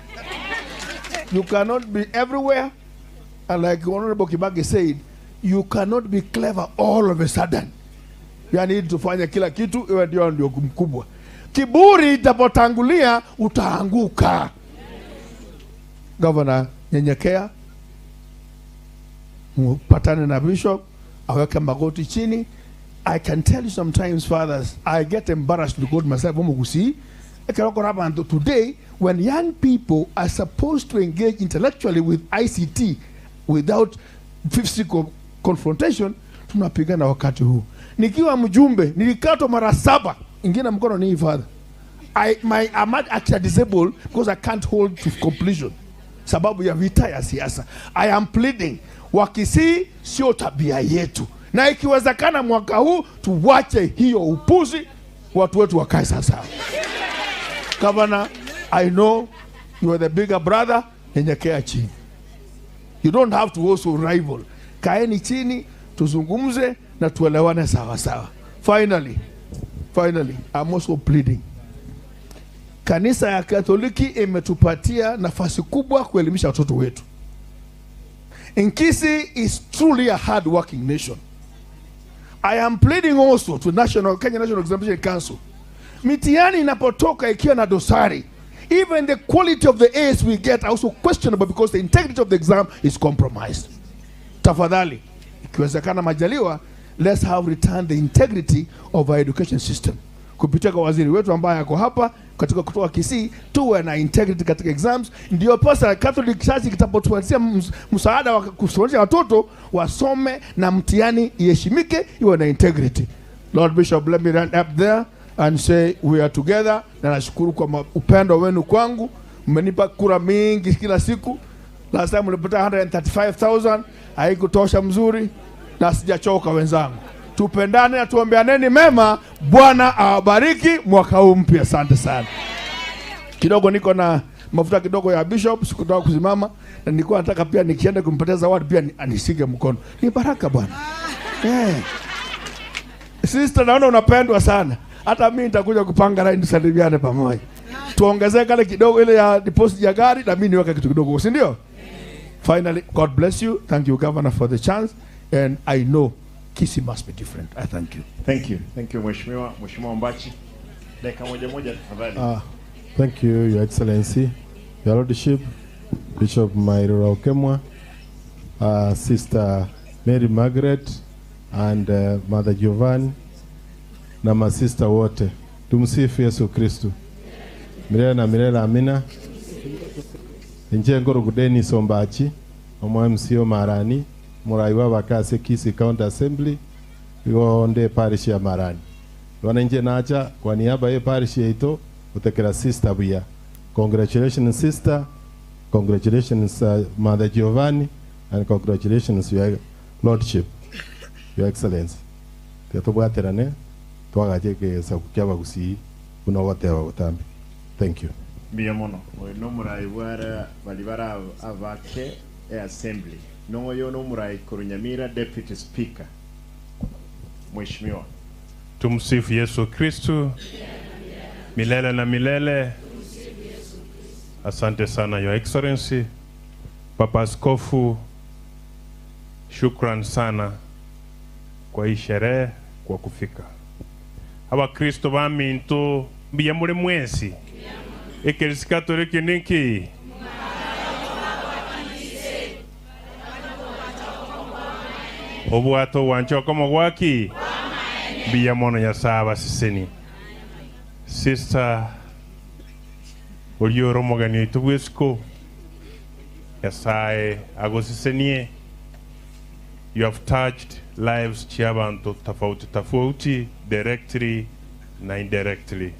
You cannot be everywhere. And like Honorable Kibaki said, you cannot be clever all of a sudden. Yani tufanye kila kitu, iwe ndio ndio mkubwa. Kiburi itapotangulia, utaanguka. Governor, nyenyekea. Patane na bishop, aweke magoti chini. I can tell you sometimes, fathers, I get embarrassed to go to myself. Today, when young people are supposed to engage intellectually with ICT without physical confrontation, tunapigana wakati huu. Nikiwa mjumbe, nilikatwa mara 7. Ingine mkono ni father. I'm actually disabled because I can't hold to completion. Sababu ya vita ya siasa. I am pleading, Wakisii sio tabia yetu. Na ikiwezekana mwaka huu tuwache hiyo upuzi, watu wetu wakae sasa. Governor, I know you are the bigger brother, nyenyekea chini. You don't have to also rival. Kaeni chini, tuzungumze na tuelewane sawa sawa. Finally, I'm also pleading. Kanisa ya Katoliki imetupatia nafasi kubwa kuelimisha watoto wetu. Nkisi is truly a hard-working nation. I am pleading also to Kenya National Examination Council. Mitihani inapotoka ikiwa na dosari, even the quality of the A's we get are also questionable because the integrity of the exam is compromised. Tafadhali, ikiwezekana majaliwa, let's have returned the integrity of our education system. Kupitia kwa waziri wetu ambaye ako hapa katika kutoa Kisii, tuwe na integrity katika exams. Ndio pasa Catholic Church kitapotupatia msaada wa kusomesha watoto wasome na mtihani iheshimike, iwe na integrity. Lord Bishop, let me run up there and say we are together. Na nashukuru kwa upendo wenu kwangu. Mmenipa kura mingi kila siku. Last time nilipata 135,000, haikutosha mzuri na sijachoka wenzangu. Tupendane na tuombeaneni mema. Bwana awabariki mwaka huu mpya. Asante sana. Kidogo niko na mafuta kidogo ya bishop, sikutaka kusimama na nilikuwa nataka pia nikienda kumpatia zawadi pia anishike mkono. Ni baraka bwana. Sister, naona unapendwa sana. Hata mimi nitakuja kupanga line tusalimiane pamoja. Tuongezee kale kidogo ile ya deposit ya gari na mimi niweke kitu kidogo, si ndio? Finally, God bless you. Thank you, Governor, for the chance. And I know Kisii must be different. I thank you. Thank you. Thank you, Mheshimiwa. Mheshimiwa Ombachi. Dakika moja moja tafadhali. Thank you, Your Excellency, Your Lordship, Bishop Mairura Okemwa, Sister Mary Margaret, and Mother Giovanni, na masista wote. Tumsifu Yesu Kristu. Milele na milele, amina. Nje ngoro Dennis Ombachi, omwa MCO Marani, murai wa bakase Kisii County Assembly, onde parish ya Marani. Wananje nacha kwa niaba ya parish yetu utekera sister buya. Congratulations sister, congratulations Mother Giovanni, and congratulations Your Lordship, Your Excellency. Tetobwaterane twagache sakukia bagusi kunogotewa gutambi. Thank you. Mbiya mono. Oyo no murai wara balibara avake e assembly. Nongo no murai Korunyamira Deputy Speaker. Mheshimiwa. Tumsifu Yesu Kristu. Milele na milele. Asante sana Your Excellency. Papa Askofu, shukran sana kwa hii sherehe, kwa kufika. Hawa Kristo baminto mbiya muri mwezi. Eklezia Katoliki niki. Obwato wancho kama gwaki. Mbiya mono ya saba siseni. Sister Olioro Mogani Tubwisco, Yasae agosisenie. You have touched lives chiabanto tofauti tofauti, directly na indirectly.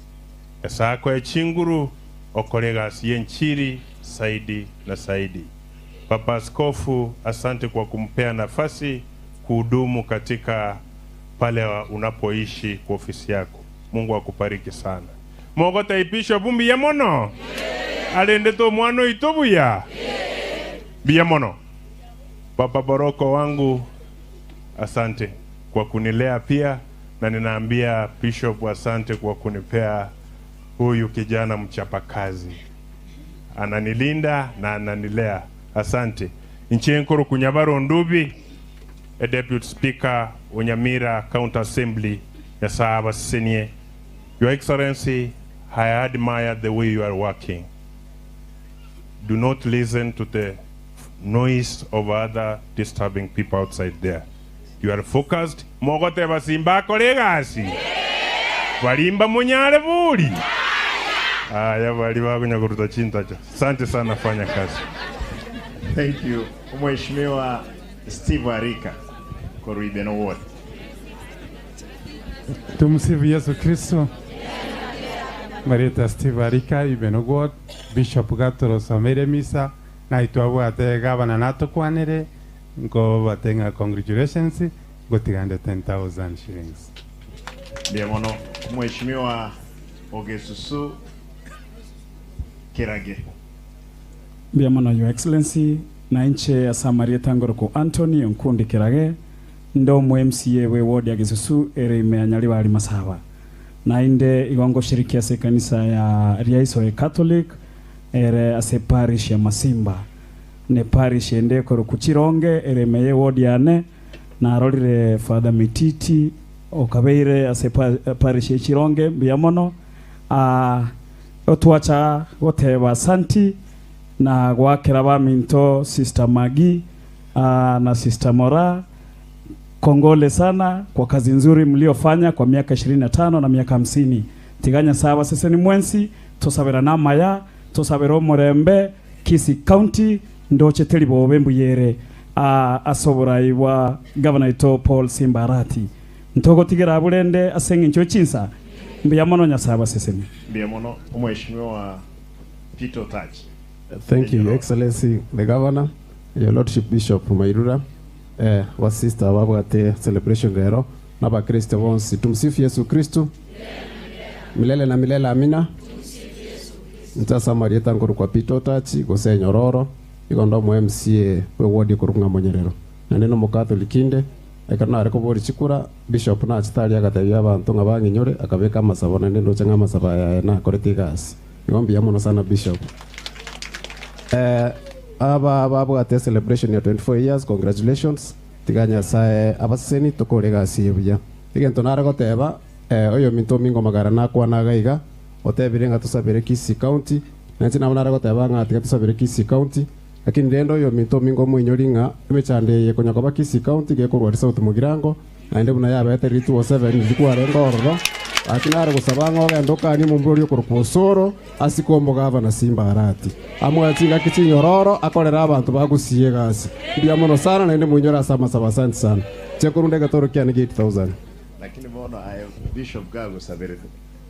Yasako ya chinguru okolega siyenchiri saidi na saidi. Papa Askofu, asante kwa kumpea nafasi kuhudumu katika pale unapoishi kwa ofisi yako. Mungu akubariki sana. Mogota ipisho bumbi ya mono. Alende to mwano itobuya. Biya mono. Papa Boroko wangu, asante kwa kunilea pia, na ninaambia Bishop asante kwa kunipea huyu kijana mchapakazi. Ananilinda na ananilea. Asante. Nchenkuru Kunyabaro Ndubi, a Deputy Speaker Onyamira County Assembly ya Sahaba Senior. Your Excellency, I admire the way you are working. Do not listen to the noise of other disturbing people outside there. You are focused. Mogote basimba kolegasi. Walimba munyale buri. Aya waliwa kunyakuruta chintacha. Asante sana, fanya kazi. Thank you. Mheshimiwa Steve Arika, Koruibeno Ward. Tumsifu Yesu Kristo. Marita Steve Arika Ibenogod Bishop Gatoro Samere Misa na itwabwate gavana natokwanere ngo batenga congratulations gotigande 10,000 shillings. Ndiye mono Mheshimiwa Ogesusu Kirage. Ndiye mono Your Excellency na inche ya Samarieta Ngoroko Anthony Nkundi Kirage ndo mu MCA we ward ya Gesusu ere imeanyaliwa alimasawa. Na inde igongo shiriki ase kanisa ya Riaiso Catholic ere ase parish ya Masimba. Ne parish ende koro kuchironge ere meye ward yane na arorire Father Mititi okabeire ase parish ya Chironge mbiamono otwacha goteba santi na gwakera ba minto Sister Magi na Sister Mora. Kongole sana kwa kazi nzuri mliofanya kwa miaka 25 na miaka 50. Tiganya sawa sese ni mwensi tosabera namaya tosabera omurembe Kisii County ndoche telibobe mbuyere asobora iwa Governor ito Paul Simbarati. Ntogo tigera bulende asenge ncho chinsa mbiyamono nyasaba sese ni. Mbiyamono Mheshimiwa Peter Touch. Thank you, Your Excellency the Governor, Your Lordship Bishop Mairura. Wa sister wabwate celebration lero na ba Kristo bonsi. Tumsifu Yesu Kristo. Milele na milele amina. Ntasa Marieta nguru kwa Peter Tachi gose nyororo ikondo mu MCA we ward kurunga monyerero. Na neno mu Catholic inde ekana ariko bori chikura Bishop na chitali agatebya abantu ngabanginyore akabeka amasabo na nendo changa amasaba ya na koretigas. Ngombi yamono sana Bishop. Aba babwate celebration ya 24 years, congratulations. Tiganya sae abaseni tokorega sibuya. Igento naragoteba oyo minto mingo magara nakwana gaiga otebire nga tusabire Kisii County. Nanti nabo naragoteba nga atiga tusabire Kisii County. Lakini rendo oyo minto mingo muinyori nga emechande yekonya koba Kisii County gekorwa South Mugirango. Naende buna yabete 207 zikwarenga ororo. Akinara gusaba ngo gendoka ni mumburi okorokosoro asikombo gavana Simbarati. Amwe tinga kichinyororo akorera abantu bagusiye gasi. Ndiya mono sana na ende munyora sama saba asante sana. Chekurunde gatoro kia ni 8000. Lakini bono ayo Bishop Gago sabere.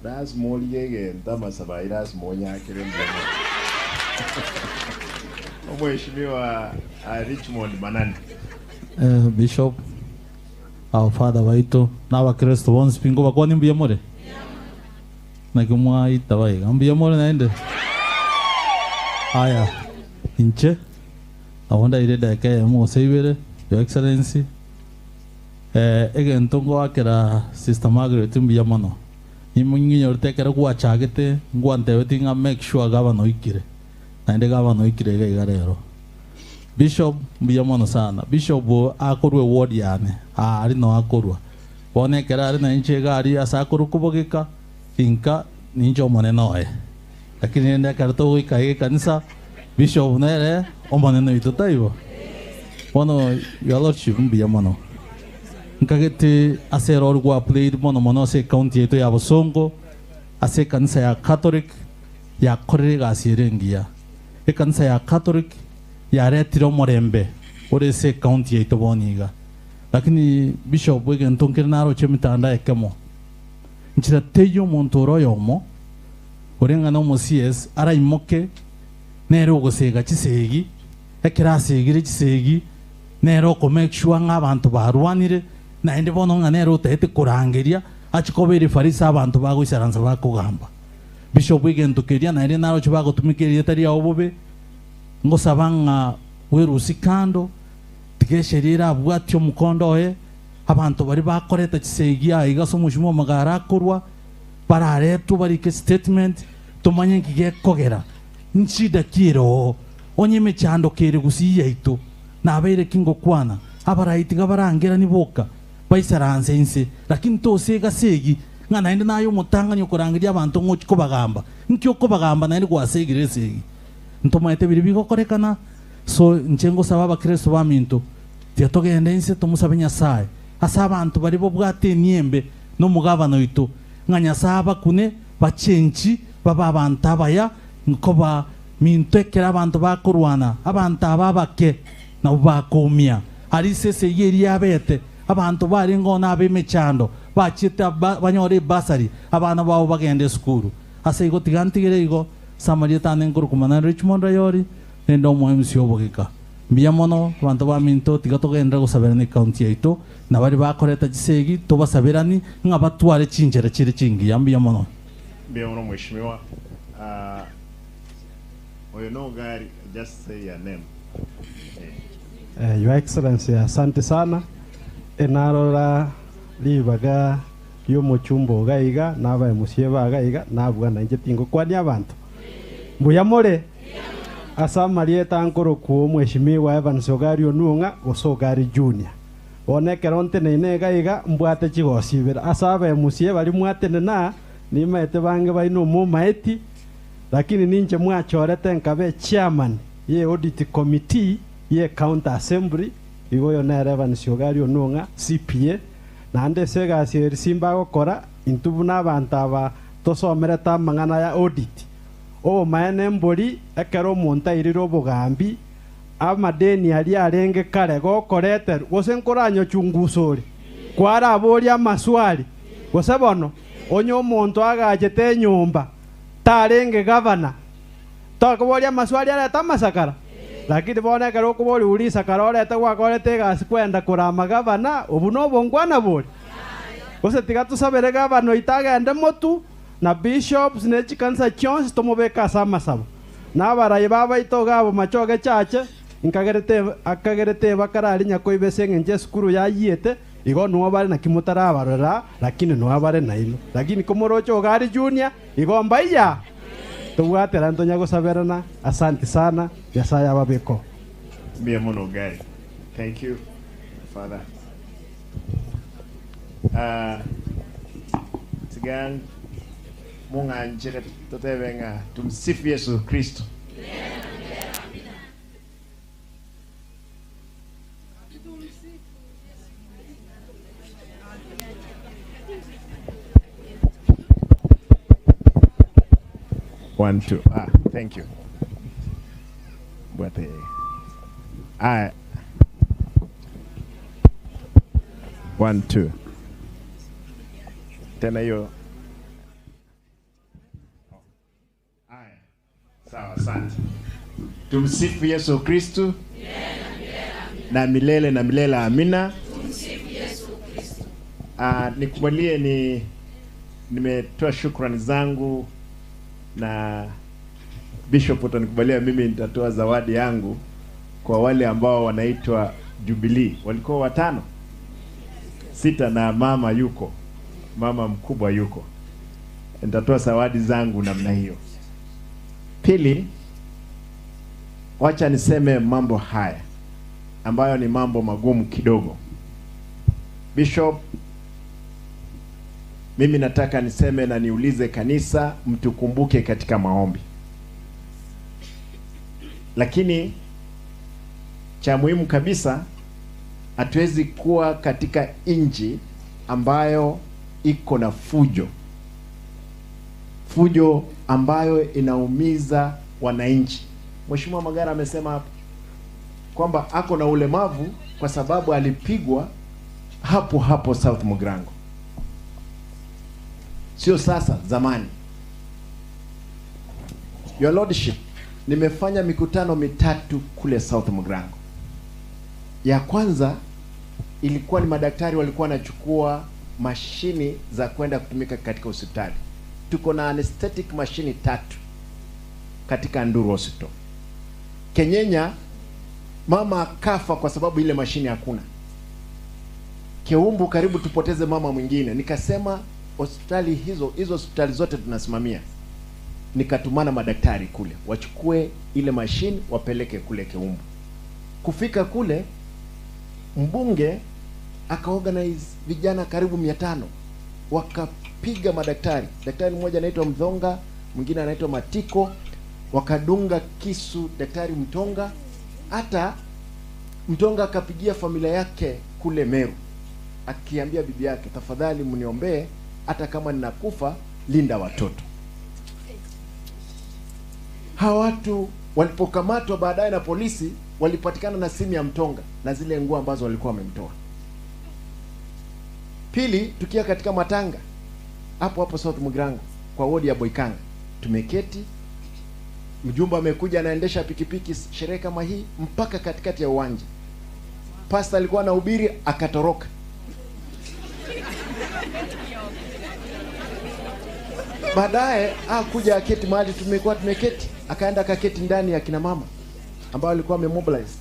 Das moligege ndama saba iras monya kirembe. Mheshimiwa Richmond Manani. Bishop our father waito na Wakristo bonsi pingo bakwani mbiya more. Na kumwa itabai mbiya more naende. Aya inche awonda ile dakika ya mo seibere Your Excellency egentongo akera Sister Margaret mbiya mono. Imungi tekera gwachagete ngwantebeti nga make sure gavana oikire. Naende gavana oikire iga igarero. Bishop mbiya mono sana. Bishop akorwe ward yane. Ari no akorwa. Bonekera ari na inche gari asa kubogeka inka ninjo moneno oe. Lakini nende karto goika ege kanisa Bishop nere omoneno ito taibo. Bono Your Lordship mbiya mono. Nkagete ase role gwa played mono mono ase county yetu ya Bosongo ase kanisa ya Catholic ya korere gasirengia. E kanisa ya Catholic yaretire omorembe ore se county yetu boniga. Lakini Bishop wege ntonkere naro chemitanda ekemo. Nchira teyo montoro yomo orenga no mo CS araimoke nero gosega chisegi ekera segire chisegi nero ko make sure nga abantu barwanire naende bono nga nero utete kurangeria achikobere farisa abantu bagoisaransa bakogamba. Bishop wege ntokeria naende naro chibagotumikeria tari obobe ngosabanga werusi kando tigesherira abwati omukondo oye abantu bari bakoreta chisegia igaso mushimo magara korwa bararetu barike statement tumanye ngigekogera nchida kiro onye mechando kere gusiya ito nabere kingo kwana abaraitiga barangera niboka baisaranse inse lakini tosega segi ngana ende nayo mutanganya kurangiria abantu ngochiko bagamba nkyo ko bagamba naende gwasegire segi ntomaete biri bigokorekana. So nchengo saba abakristo baminto tiatogende inse tumusabe Nyasaye asa abantu bari bo bwate niembe no mugabano ito nga Nyasaye bakune bachenchi baba abantu abaya nkoba minto ekera abantu bakurwana abantu ababake nabo bakumia ari sese yeri yabete abantu bari ngona abemechando bachita banyore basari abana babo bagende skuru Ase igo tigantigere igo Samaria tane nkorukumana Richmond Rayori nendo muhimu obogeka. Mbuya mono banto baminto tiga togendera gosaberani county yaito na bari bakoreta chisegi tobasaberani ng'a batware chinchera chire chingiya. Mbuya mono. Mbuya mono mheshimiwa. Oyo no gari, just say your name. Your Excellency, asante sana. Enarora libaga yomochumbo gaiga naba musieba gaiga nabwa nanje tingo kwani abantu. Mbuya more. Asamarieta nkoro kuo mheshimiwa Evans Ogari Onung'a Osogari Junior. Onekero ntenene gaiga mbwate chigosibera. Asabe musieba bari mwatene na nimaete bange baino mu maeti lakini ninche mwachorete nkabe chairman ye audit committee ye county assembly igoyo na Evans Ogari Onung'a CPA nande segasi erisimba gokora intubu n'abantu aba tosomereta amang'ana ya audit. O maene mbori ekero omonto airire obogambi amadeni aria arenge kare gokorete gose nkoranyo chungusori kwaraboria amaswali gose bono onye omonto agachete enyomba tarenge gavana tokoboria amaswali areta amasakara lakini bono ekero okobori uri isakara orete gwakorete egasi kwenda korama gavana obu nobongwana bori gose tiga tusabere gavana oito agende motu na bishops ne chikanisa chionsi tomobeka ase amasabo nabarayi babaito gabo machoge chache nkagerete akagerete bakarari nyakoibese ng'enche esukuru yayiete igo nuo bare naki motarabarora lakini nuo bare naino lakini komoroche Ogari Junior igo mbaiya tobwatera ntonya gosaberana. Asante sana. Nyasaye ababeko. Mbuya mono Ogari. Thank you Father. Tigan munganjire totebenga tumsifu Yesu Kristo. One, two. Ah, thank you. But I 1 2. Tena hiyo. Sawa, asante. Tumsifu Yesu Kristo. Na milele na milele amina. Tumsifu Yesu Kristo. Nikubalie nimetoa shukrani zangu na Bishop utanikubalia mimi nitatoa zawadi yangu kwa wale ambao wanaitwa Jubilee. Walikuwa 5 6 na mama yuko. Mama mkubwa yuko. Nitatoa zawadi zangu namna hiyo. Pili, wacha niseme mambo haya ambayo ni mambo magumu kidogo. Bishop, mimi nataka niseme na niulize kanisa mtukumbuke katika maombi. Lakini cha muhimu kabisa, hatuwezi kuwa katika nchi ambayo iko na fujo. Fujo ambayo inaumiza wananchi. Mheshimiwa Magara amesema hapa kwamba ako na ulemavu kwa sababu alipigwa hapo hapo South Mugirango. Sio sasa, zamani. Your Lordship, nimefanya mikutano 3 kule South Mugirango. Ya kwanza ilikuwa ni madaktari walikuwa wanachukua mashini za kwenda kutumika katika hospitali. Tuko na anesthetic mashini 3 katika Nduru Hospital. Kenyenya mama akafa kwa sababu ile mashini hakuna. Keumbu karibu tupoteze mama mwingine. Nikasema hospitali hizo hospitali zote tunasimamia. Nikatumana madaktari kule wachukue ile mashini wapeleke kule Keumbu. Kufika kule mbunge akaorganize vijana karibu 500 wakapiga madaktari. Daktari mmoja anaitwa Mdhonga, mwingine anaitwa Matiko, wakadunga kisu daktari Mtonga. Hata Mtonga akapigia familia yake kule Meru akiambia bibi yake, tafadhali mniombee, hata kama ninakufa linda watoto. Hawa watu walipokamatwa baadaye na polisi walipatikana na simu ya Mtonga na zile nguo ambazo walikuwa wamemtoa. Pili, tukia katika matanga hapo hapo South Mugirango kwa wodi ya Boikanga, Tumeketi, mjumbe amekuja anaendesha pikipiki sherehe kama hii mpaka katikati ya uwanja. Pastor alikuwa anahubiri akatoroka. Baadaye hakuja aketi mahali tumekuwa tumeketi, akaenda akaketi ndani ya kina mama ambao alikuwa amemobilize.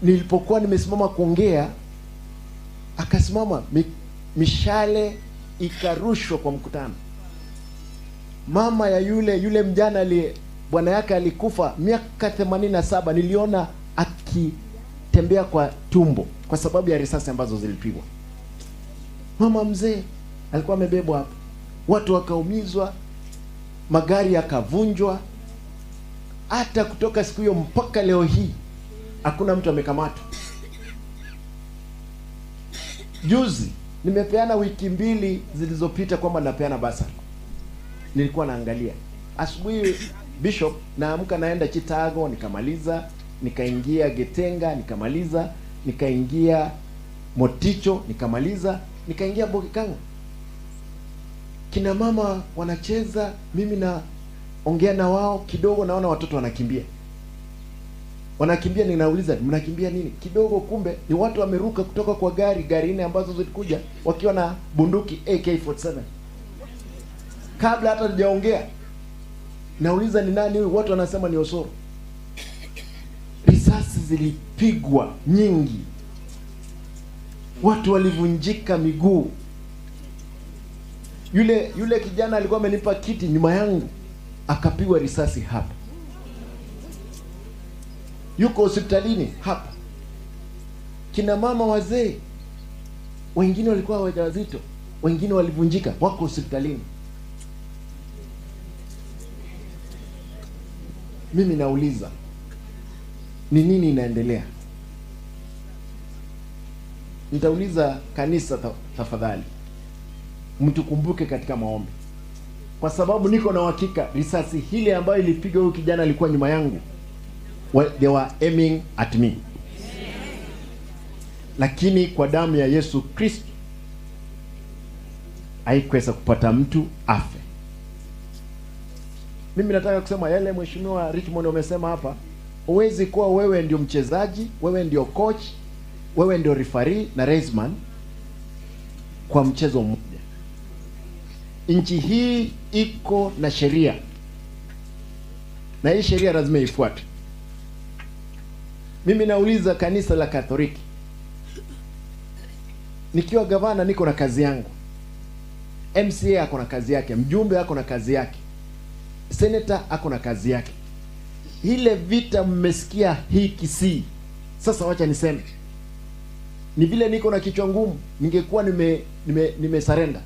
Nilipokuwa nimesimama kuongea, akasimama, mishale ikarushwa kwa mkutano. Mama ya yule mjana aliye bwana yake alikufa miaka 87, niliona akitembea kwa tumbo kwa sababu ya risasi ambazo zilipigwa. Mama mzee alikuwa amebebwa hapo, watu wakaumizwa, magari yakavunjwa. Hata kutoka siku hiyo mpaka leo hii hakuna mtu amekamatwa. Juzi nimepeana wiki 2 zilizopita kwamba napeana basari. Nilikuwa naangalia asubuhi Bishop, naamka naenda Chitago nikamaliza, nikaingia Getenga nikamaliza, nikaingia Moticho nikamaliza, nikaingia Bokikanga. Kina mama wanacheza, mimi na ongea na wao kidogo, naona watoto wanakimbia. Wanakimbia, ninauliza mnakimbia nini? Kidogo kumbe ni watu wameruka kutoka kwa gari nne ambazo zilikuja wakiwa na bunduki AK47. Kabla hata sijaongea nauliza ni nani huyu, watu wanasema ni Osoro. Risasi zilipigwa nyingi, watu walivunjika miguu. Yule kijana alikuwa amenipa kiti nyuma yangu, akapigwa risasi hapa, yuko hospitalini hapa. Kina mama wazee wengine walikuwa wajawazito, wengine walivunjika, wako hospitalini. Mimi nauliza ni nini inaendelea? Nitauliza kanisa, tafadhali mtukumbuke katika maombi, kwa sababu niko na uhakika risasi hile ambayo ilipiga huyu kijana alikuwa nyuma yangu. Well, they were aiming at me. Lakini kwa damu ya Yesu Kristo haikuweza kupata mtu afe. Mimi nataka kusema yale Mheshimiwa Richmond umesema hapa, huwezi kuwa wewe ndio mchezaji, wewe ndio coach, wewe ndio referee na raceman kwa mchezo mmoja. Nchi hii iko na sheria, na hii sheria lazima ifuatwe. Mimi nauliza kanisa la Katoliki, nikiwa gavana niko na kazi yangu, MCA ako na kazi yake, mjumbe ako na kazi yake, senator ako na kazi yake. Ile vita mmesikia hii Kisii. Sasa wacha niseme, ni vile niko na kichwa ngumu, ningekuwa nime surrender.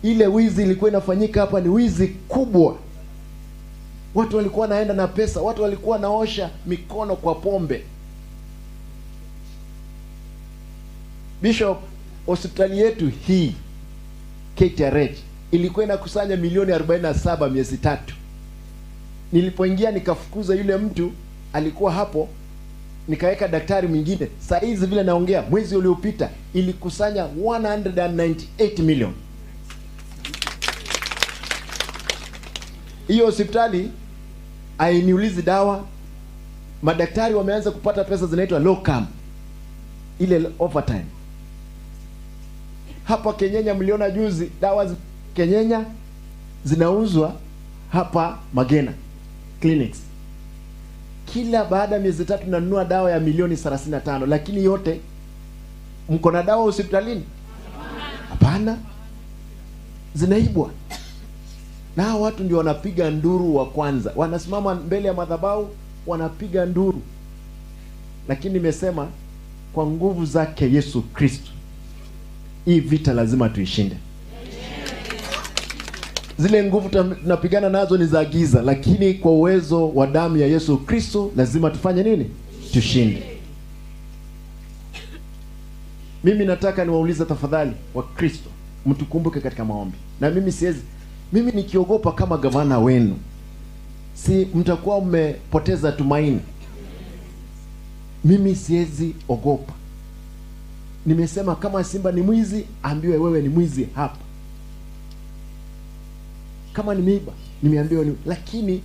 Ile wizi ilikuwa inafanyika hapa ni wizi kubwa. Watu walikuwa naenda na pesa, watu walikuwa naosha mikono kwa pombe. Bishop, hospitali yetu hii KTRH ilikuwa inakusanya milioni 47 miezi 3. Nilipoingia nikafukuza yule mtu alikuwa hapo, nikaweka daktari mwingine. Saa hizi vile naongea, mwezi uliopita ilikusanya 198 million. Hiyo hospitali hainiulizi dawa. Madaktari wameanza kupata pesa zinaitwa locum, ile overtime. Hapa Kenyenya mliona juzi dawa Kenyenya zinauzwa hapa Magena clinics. Kila baada ya miezi 3 nanunua dawa ya milioni 35, lakini yote mko na dawa hospitalini? Hapana, zinaibwa. Na hao watu ndio wanapiga nduru wa kwanza, wanasimama mbele ya madhabahu wanapiga nduru. Lakini nimesema kwa nguvu zake Yesu Kristo hii vita lazima tuishinde. Zile nguvu tunapigana nazo ni za giza, lakini kwa uwezo wa damu ya Yesu Kristo lazima tufanye nini? Tushinde. Mimi nataka niwaulize tafadhali wa Kristo, mtukumbuke katika maombi. Na mimi siwezi, mimi nikiogopa kama gavana wenu, si mtakuwa mmepoteza tumaini. Mimi siwezi ogopa. Nimesema kama simba ni mwizi, ambiwe wewe ni mwizi hapa. Kama nimeiba, nimeambiwa ni, lakini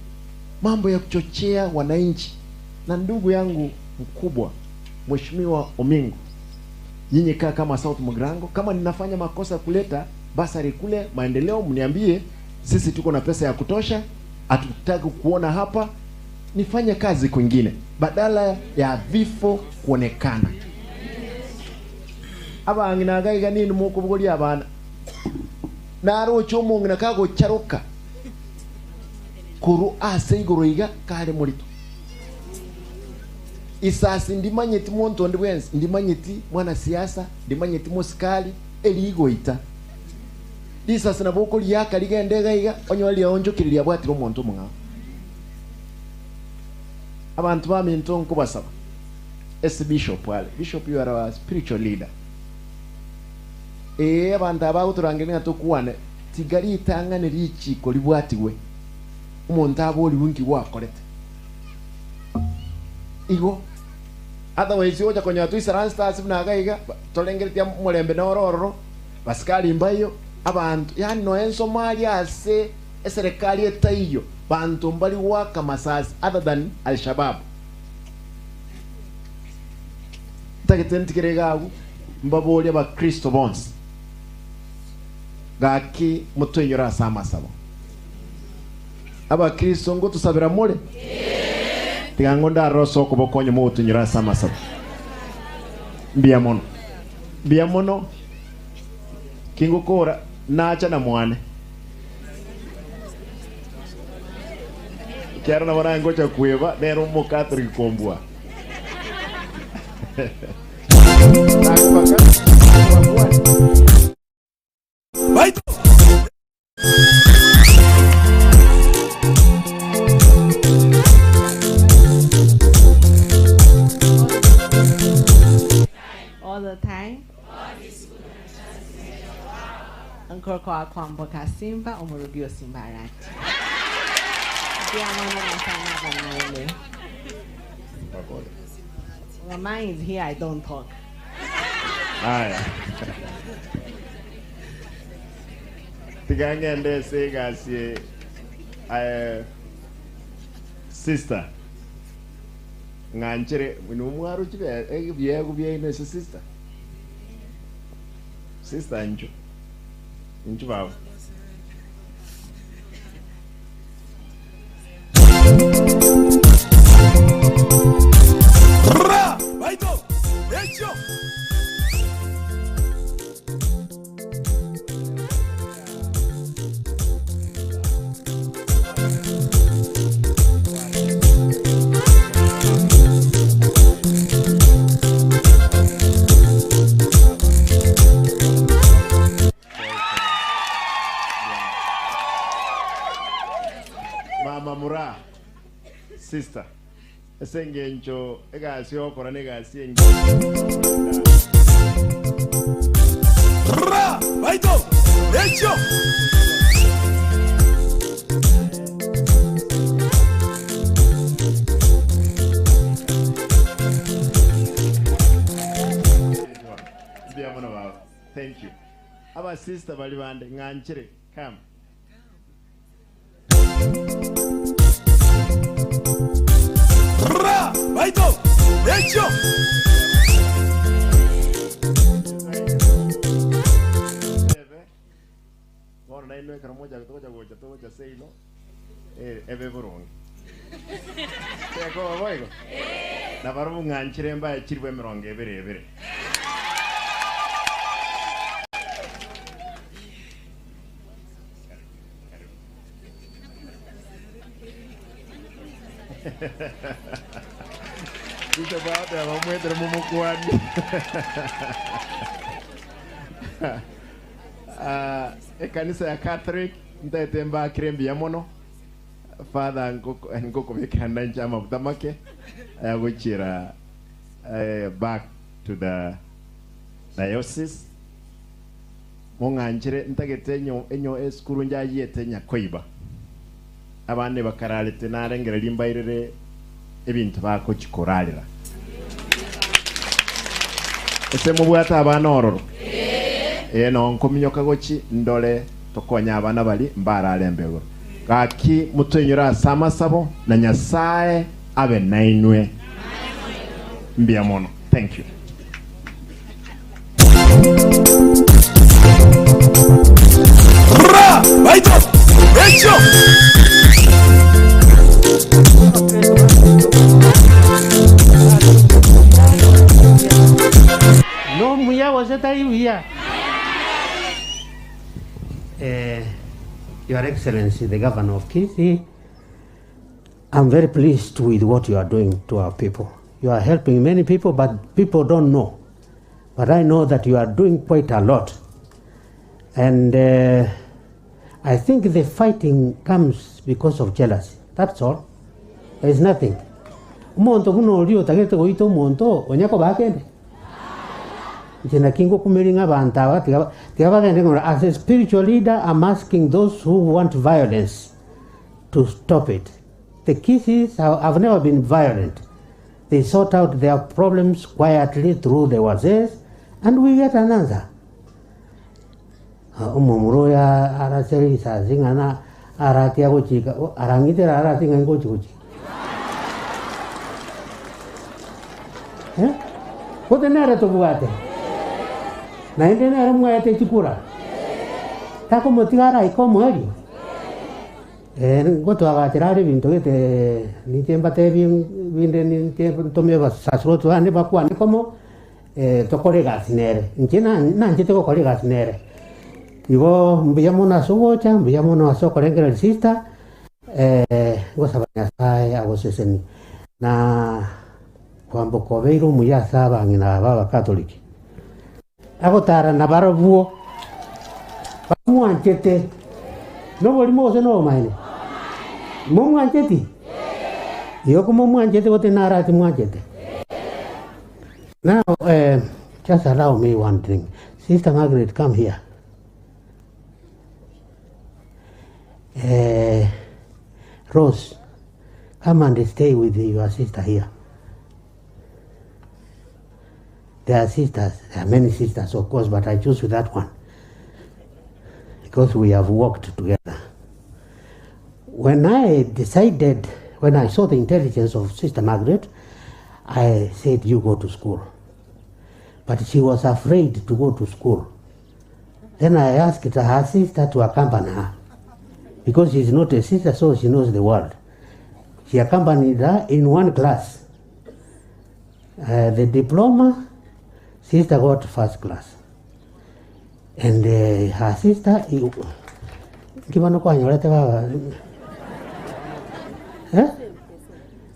mambo ya kuchochea wananchi. Na ndugu yangu mkubwa Mheshimiwa Omingo, nyinyi kaa kama South Mugirango, kama ninafanya makosa kuleta basari kule maendeleo, mniambie. Sisi tuko na pesa ya kutosha, hatutaki kuona hapa, nifanye kazi kwingine badala ya vifo kuonekana. Abangina gaiga nini mukubugoli abana narocho omongina kagocharoka kuru ase igoro iga kare morito isasi ndimanyeti muntu ndi bwensi ndimanyeti mwana siasa ndimanyeti musikali eligoita lisasi naboko lyaka ligende gaiga onyolia onjokiriria bwatira omuntu omong'ao. Abantu baminto nkubasaba as bishop wale bishop, you are our spiritual leader. Abantu abaguturangira tukuwane tigari itangane richiko libwatiwe omuntu abori wingi wakorete igo otherwise oja konya tuisaranstars bunagaiga tolengeretia mulembe norororo basikali mbayo abantu yani no ensomalia ase eserikali etaiyo bantu mbali waka masasi other than Al-Shabaab. Tagetentikere mbaboli abakristo bonse gaki mutuinyora ase amasabo abakristo ngo tusabira mule tigango ndaroso okubokonyo mutuinyora ase amasabo. Mbia mono mbia mono kingukora nacha na mwane kiara na warangocha kueva nero mukatholic kombwa. All the time. Uncle kwa kwamboka Simba omurugio Simba rati. Mama is here, I don't talk. Aya. Tigangende segasi sister. Nganchere numwaru chibe byego byine sister. Sister njo. Njo baba. Ra! Baito! Hecho! Mama Mura, sister, esengencho egasi okora negasi engi. Ra! Baito! Hecho! Thank you. Our sister bali bande nganchere come. Ra! Baito! Hecho! Bono na ino ekero moja kutoka gocha tocha seino ebe burungi. Teko boigo. Na barubu nganchere mbaye chirwe mirongo ebere ebere. Dice baba bamwetera mumukwani. Ekanisa ya Catholic ntaetemba kirembi ya mono. Father ngoko bekanda nchama butamake ayagochira back to the diocese. Mong'anchire ntagete enyo eskuru njayete nyakoiba. Abande bakaralete narengera limbairere ebintu bako chikoralira. Ese mubwata abana ororo. No nkominyoka gochi ndole Tokonya abana bali mbararembe igoro. Gaki mutoinyora ase amasabo na Nyasaye abe nainwe. Mbuya mono. Thank you. Ra! Baito! Hecho! No muya wose tari. Your Excellency, the Governor of Kisii, I'm very pleased with what you are doing to our people. You are helping many people, but people don't know. But I know that you are doing quite a lot. And I think the fighting comes because of jealousy. That's all. There is nothing. Umonto kuno uri otagete goito umonto onyako bakende. As a spiritual leader, I'm asking those who want violence to stop it. The Kisiis have never been violent. They sort out their problems quietly through the wazes, and we get an answer. Umumuroya araseri sazingana aratia gochika arangitera aratinga gochi gochi. Eh? Kote nere tobuate. Naende nere mwete chikura. Tako motigara ikomo eri. Goto agacherare binto gete nichembate binde ninche tomie basasroto ane bakwane komo tokore gasinere. Nche na nanche tokore gasinere. Igo mbuya mono ase ogocha, mbuya mono ase okorengera risista, gosaba Nyasaye agoseseni. Na kwamboka obeire omuya ase abang'ina aba abakatoliki. Agotara na barobwo bamwanchete. Noborimo gose nobomaene? Momwancheti? Igo komomwanchete gote narati mwanchete. Now, just allow me one thing. Sister Margaret, come here. Rose, come and stay with your sister here. There are sisters, there are many sisters, of course, but I choose that one because we have worked together. When I decided, when I saw the intelligence of Sister Margaret, I said, you go to school. But she was afraid to go to school. Then I asked her sister to accompany her, because she's not a sister, so she knows the world. She accompanied her in one class. The diploma, sister got first class. And her sister,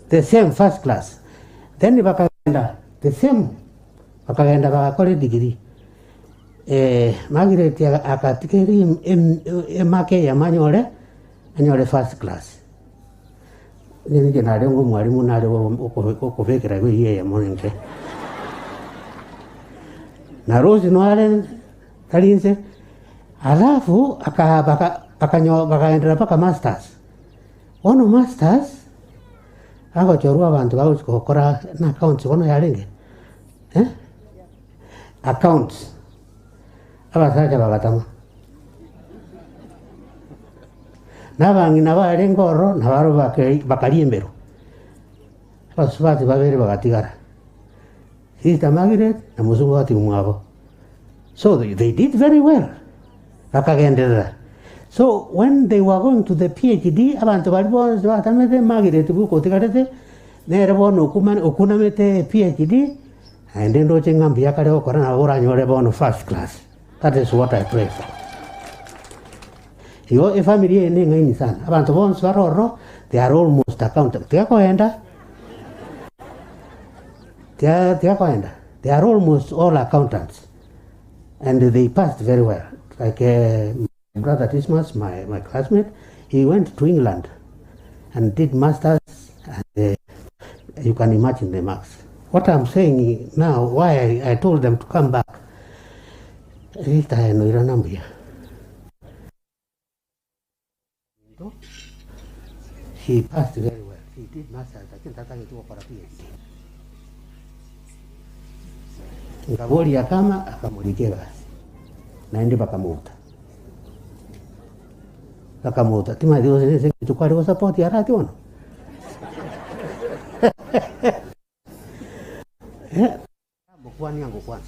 the same first class. Then the same, bakagenda bakakora degree. Margaret akatikeri emake yamanyore anyore first class. Nini nare ngo mwarimu nare okobekera gwe ya monente. Na Rose noare talinze alafu bakaendelea paka masters. Ono masters agochorwa abantu bagokora na accounts ono yarenge. Eh? Accounts. Abasacha bagatama. Nabang'ina bare ngoro nabaro bakari embero. Abasubati babere bagatigara. Sister Margaret na muzungu mwabo. So they did very well. Bakagenderera. So when they were going to the PhD, abantu bari bonse batamete Margaret buko tigarete nere bono okunamete PhD and then roche ngambi yakare okora na oranyore bono first class. That is what I pray for. Iyo e family ene ngaini sana. Abantu bonse baroro they are almost accountant. Tiakoenda. Tiakoenda. They are almost all accountants. And they passed very well. Like my brother Dismas, my classmate, he went to England and did masters, and you can imagine the marks. What I'm saying now, why I told them to come back, she passed very well. She did masters. I can't for a PhD. Ngabori akama akamulikera naende bakamuta. Bakamuta timati gose tukwari go support Arati bono. Mukwani yangu kwanza.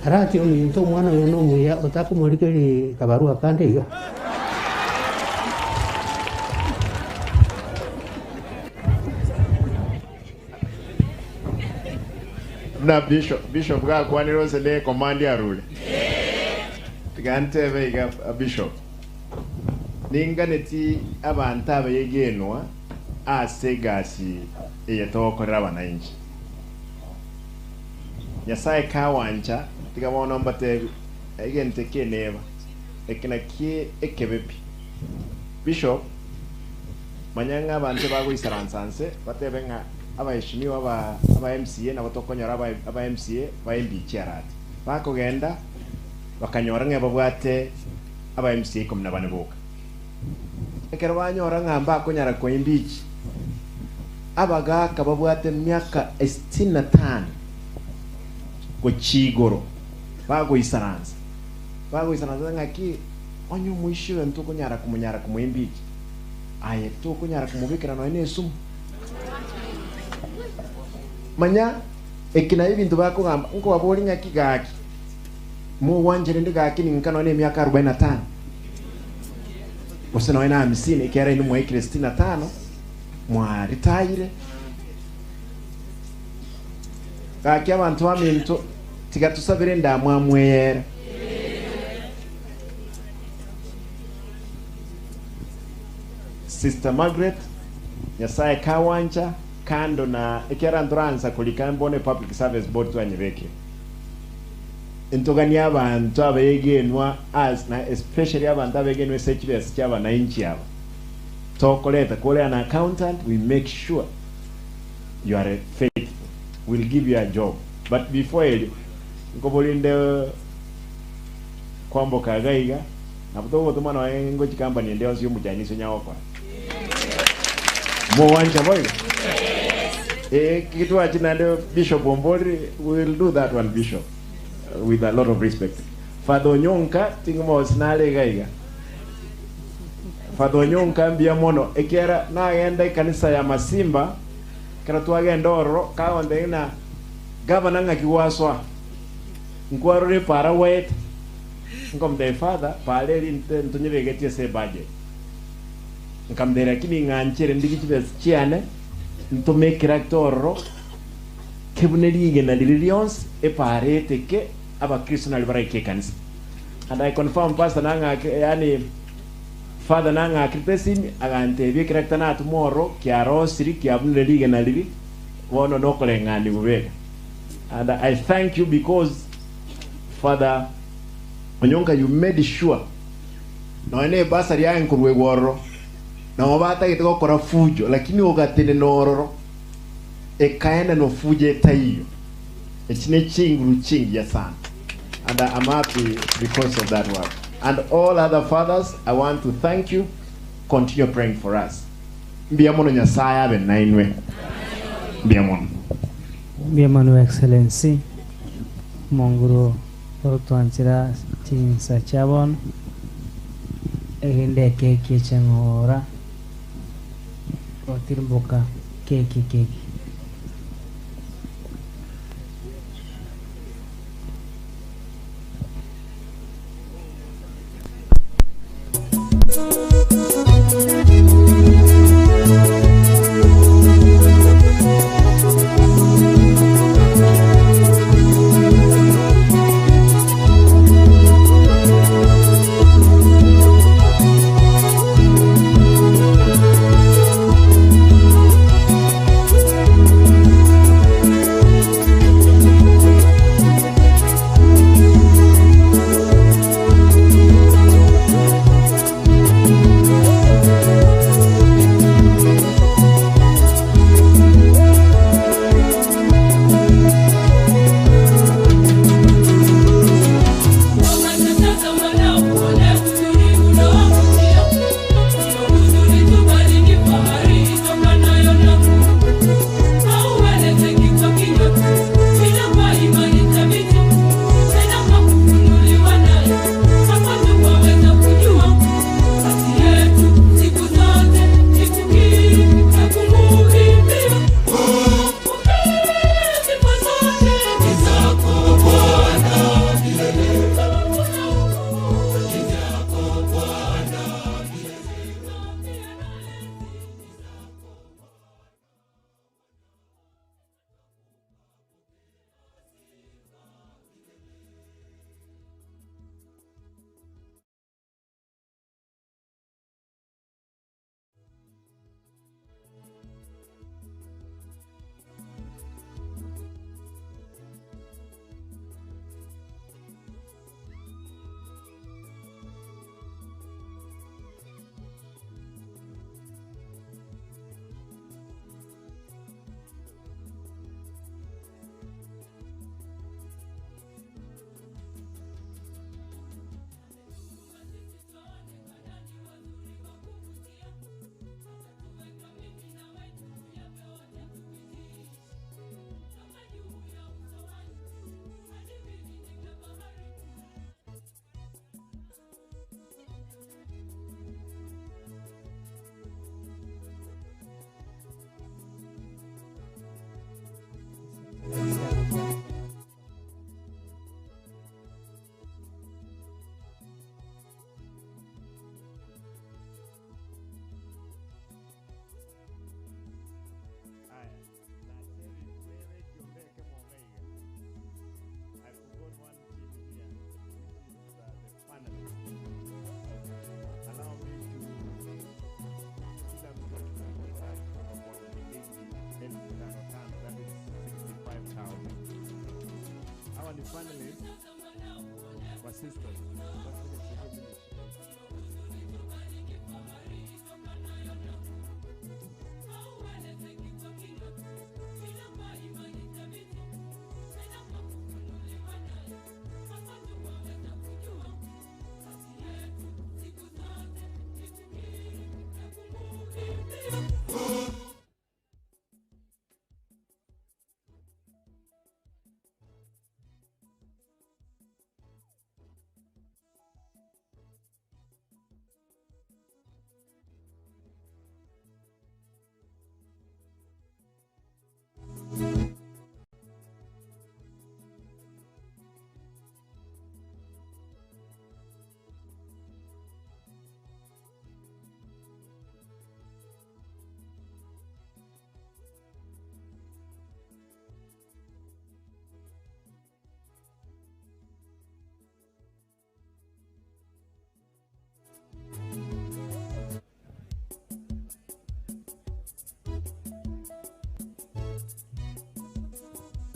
Arati ominto mwana oyo nomuya otakumorikeri kabarua kande iga. Na bishop gakwanire ose ne command yarure. Tigantebe iga bishop. Ninganeti abantu abayegenwa ase gasi eyetokorera abananchi. Nyasaye kawancha tigabona mbate egente keneba ekina ki ekebepi. Bishop manyanga abantu bagoisaransanse batebe nga abaheshimiwa aba MCA nabo tokonyora aba MCA ba MBC Arati bakogenda bakanyora nga babwate aba MCA 14 boka ekero banyora ngamba akonyara ko imbichi abagaka babwate myaka 65 gochigoro bagoisaransa ngaki onyu mwishiwe ntukonyara kumunyara kumuimbichi aye tukonyara kumubikira no enesumu manya ekina ibintu bakugamba nko waboli ngaki gaki mu wanjere ndi gaki ninkano ne myaka 45 gose nawe na 50 ekera inu mwa 65 mwa retire gaki abantu baminto tigatusabire ndamwa mweyere. Sister Margaret Nyasaye kawancha kando na ekera nturansa kulika mbone public service board twanyebeke entogani abantu abegenwa as na especially abantu abegenwa SHBS ky'abananchi aba tokoleta kole an accountant, we make sure you are faithful, we'll give you a job. But before nkobolinde kwamboka gaiga nabutogo tumana wengo chikambani ndio sio mujaniso nyawakora mo wanja boy. Kitu achinande Bishop Ombori will do that one, Bishop, with a lot of respect. Father Onyonka tingmo sinale gaiga. Father Onyonka mbia mono ekera nagenda ikanisa ya Masimba kera twagenda oro kaonde na governor ngakiwaswa nkwarore para wet nkomde father pale ntunyebegetie se budget nkamdera kini nganchere ndikichibes chiane ntumekira torro kebune lige na lilions eparete ke abakristo na libara ke kanisa. And I confirm pastor nanga yani father nanga akritesimi agante bi character na tomorrow kiarosiri kiabune lige na lili wono nokolengani bubega. And I thank you because Father Onyonka, you made sure no ene basari ya nkurwe gorro na mabata gitego fujo lakini ogatene nororo ekaenda no fuje taiyo echine chinguru chingi ya sana. And I'm happy because of that work. And all other fathers, I want to thank you. Continue praying for us. Mbiamono Nyasaye abe nainwe. Mbiamono. Mbiamono Excellency Monguru otwanzira chinsa chabon ehinde keki chengora otirmboka keki keki. Thank you. ni finalists wa sisters.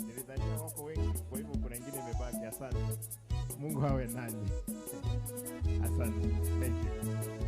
Nilidhania wako wengi, kwa hivyo kuna ingine imebaki. Asante. Mungu awe nanyi. Asante. Thank you.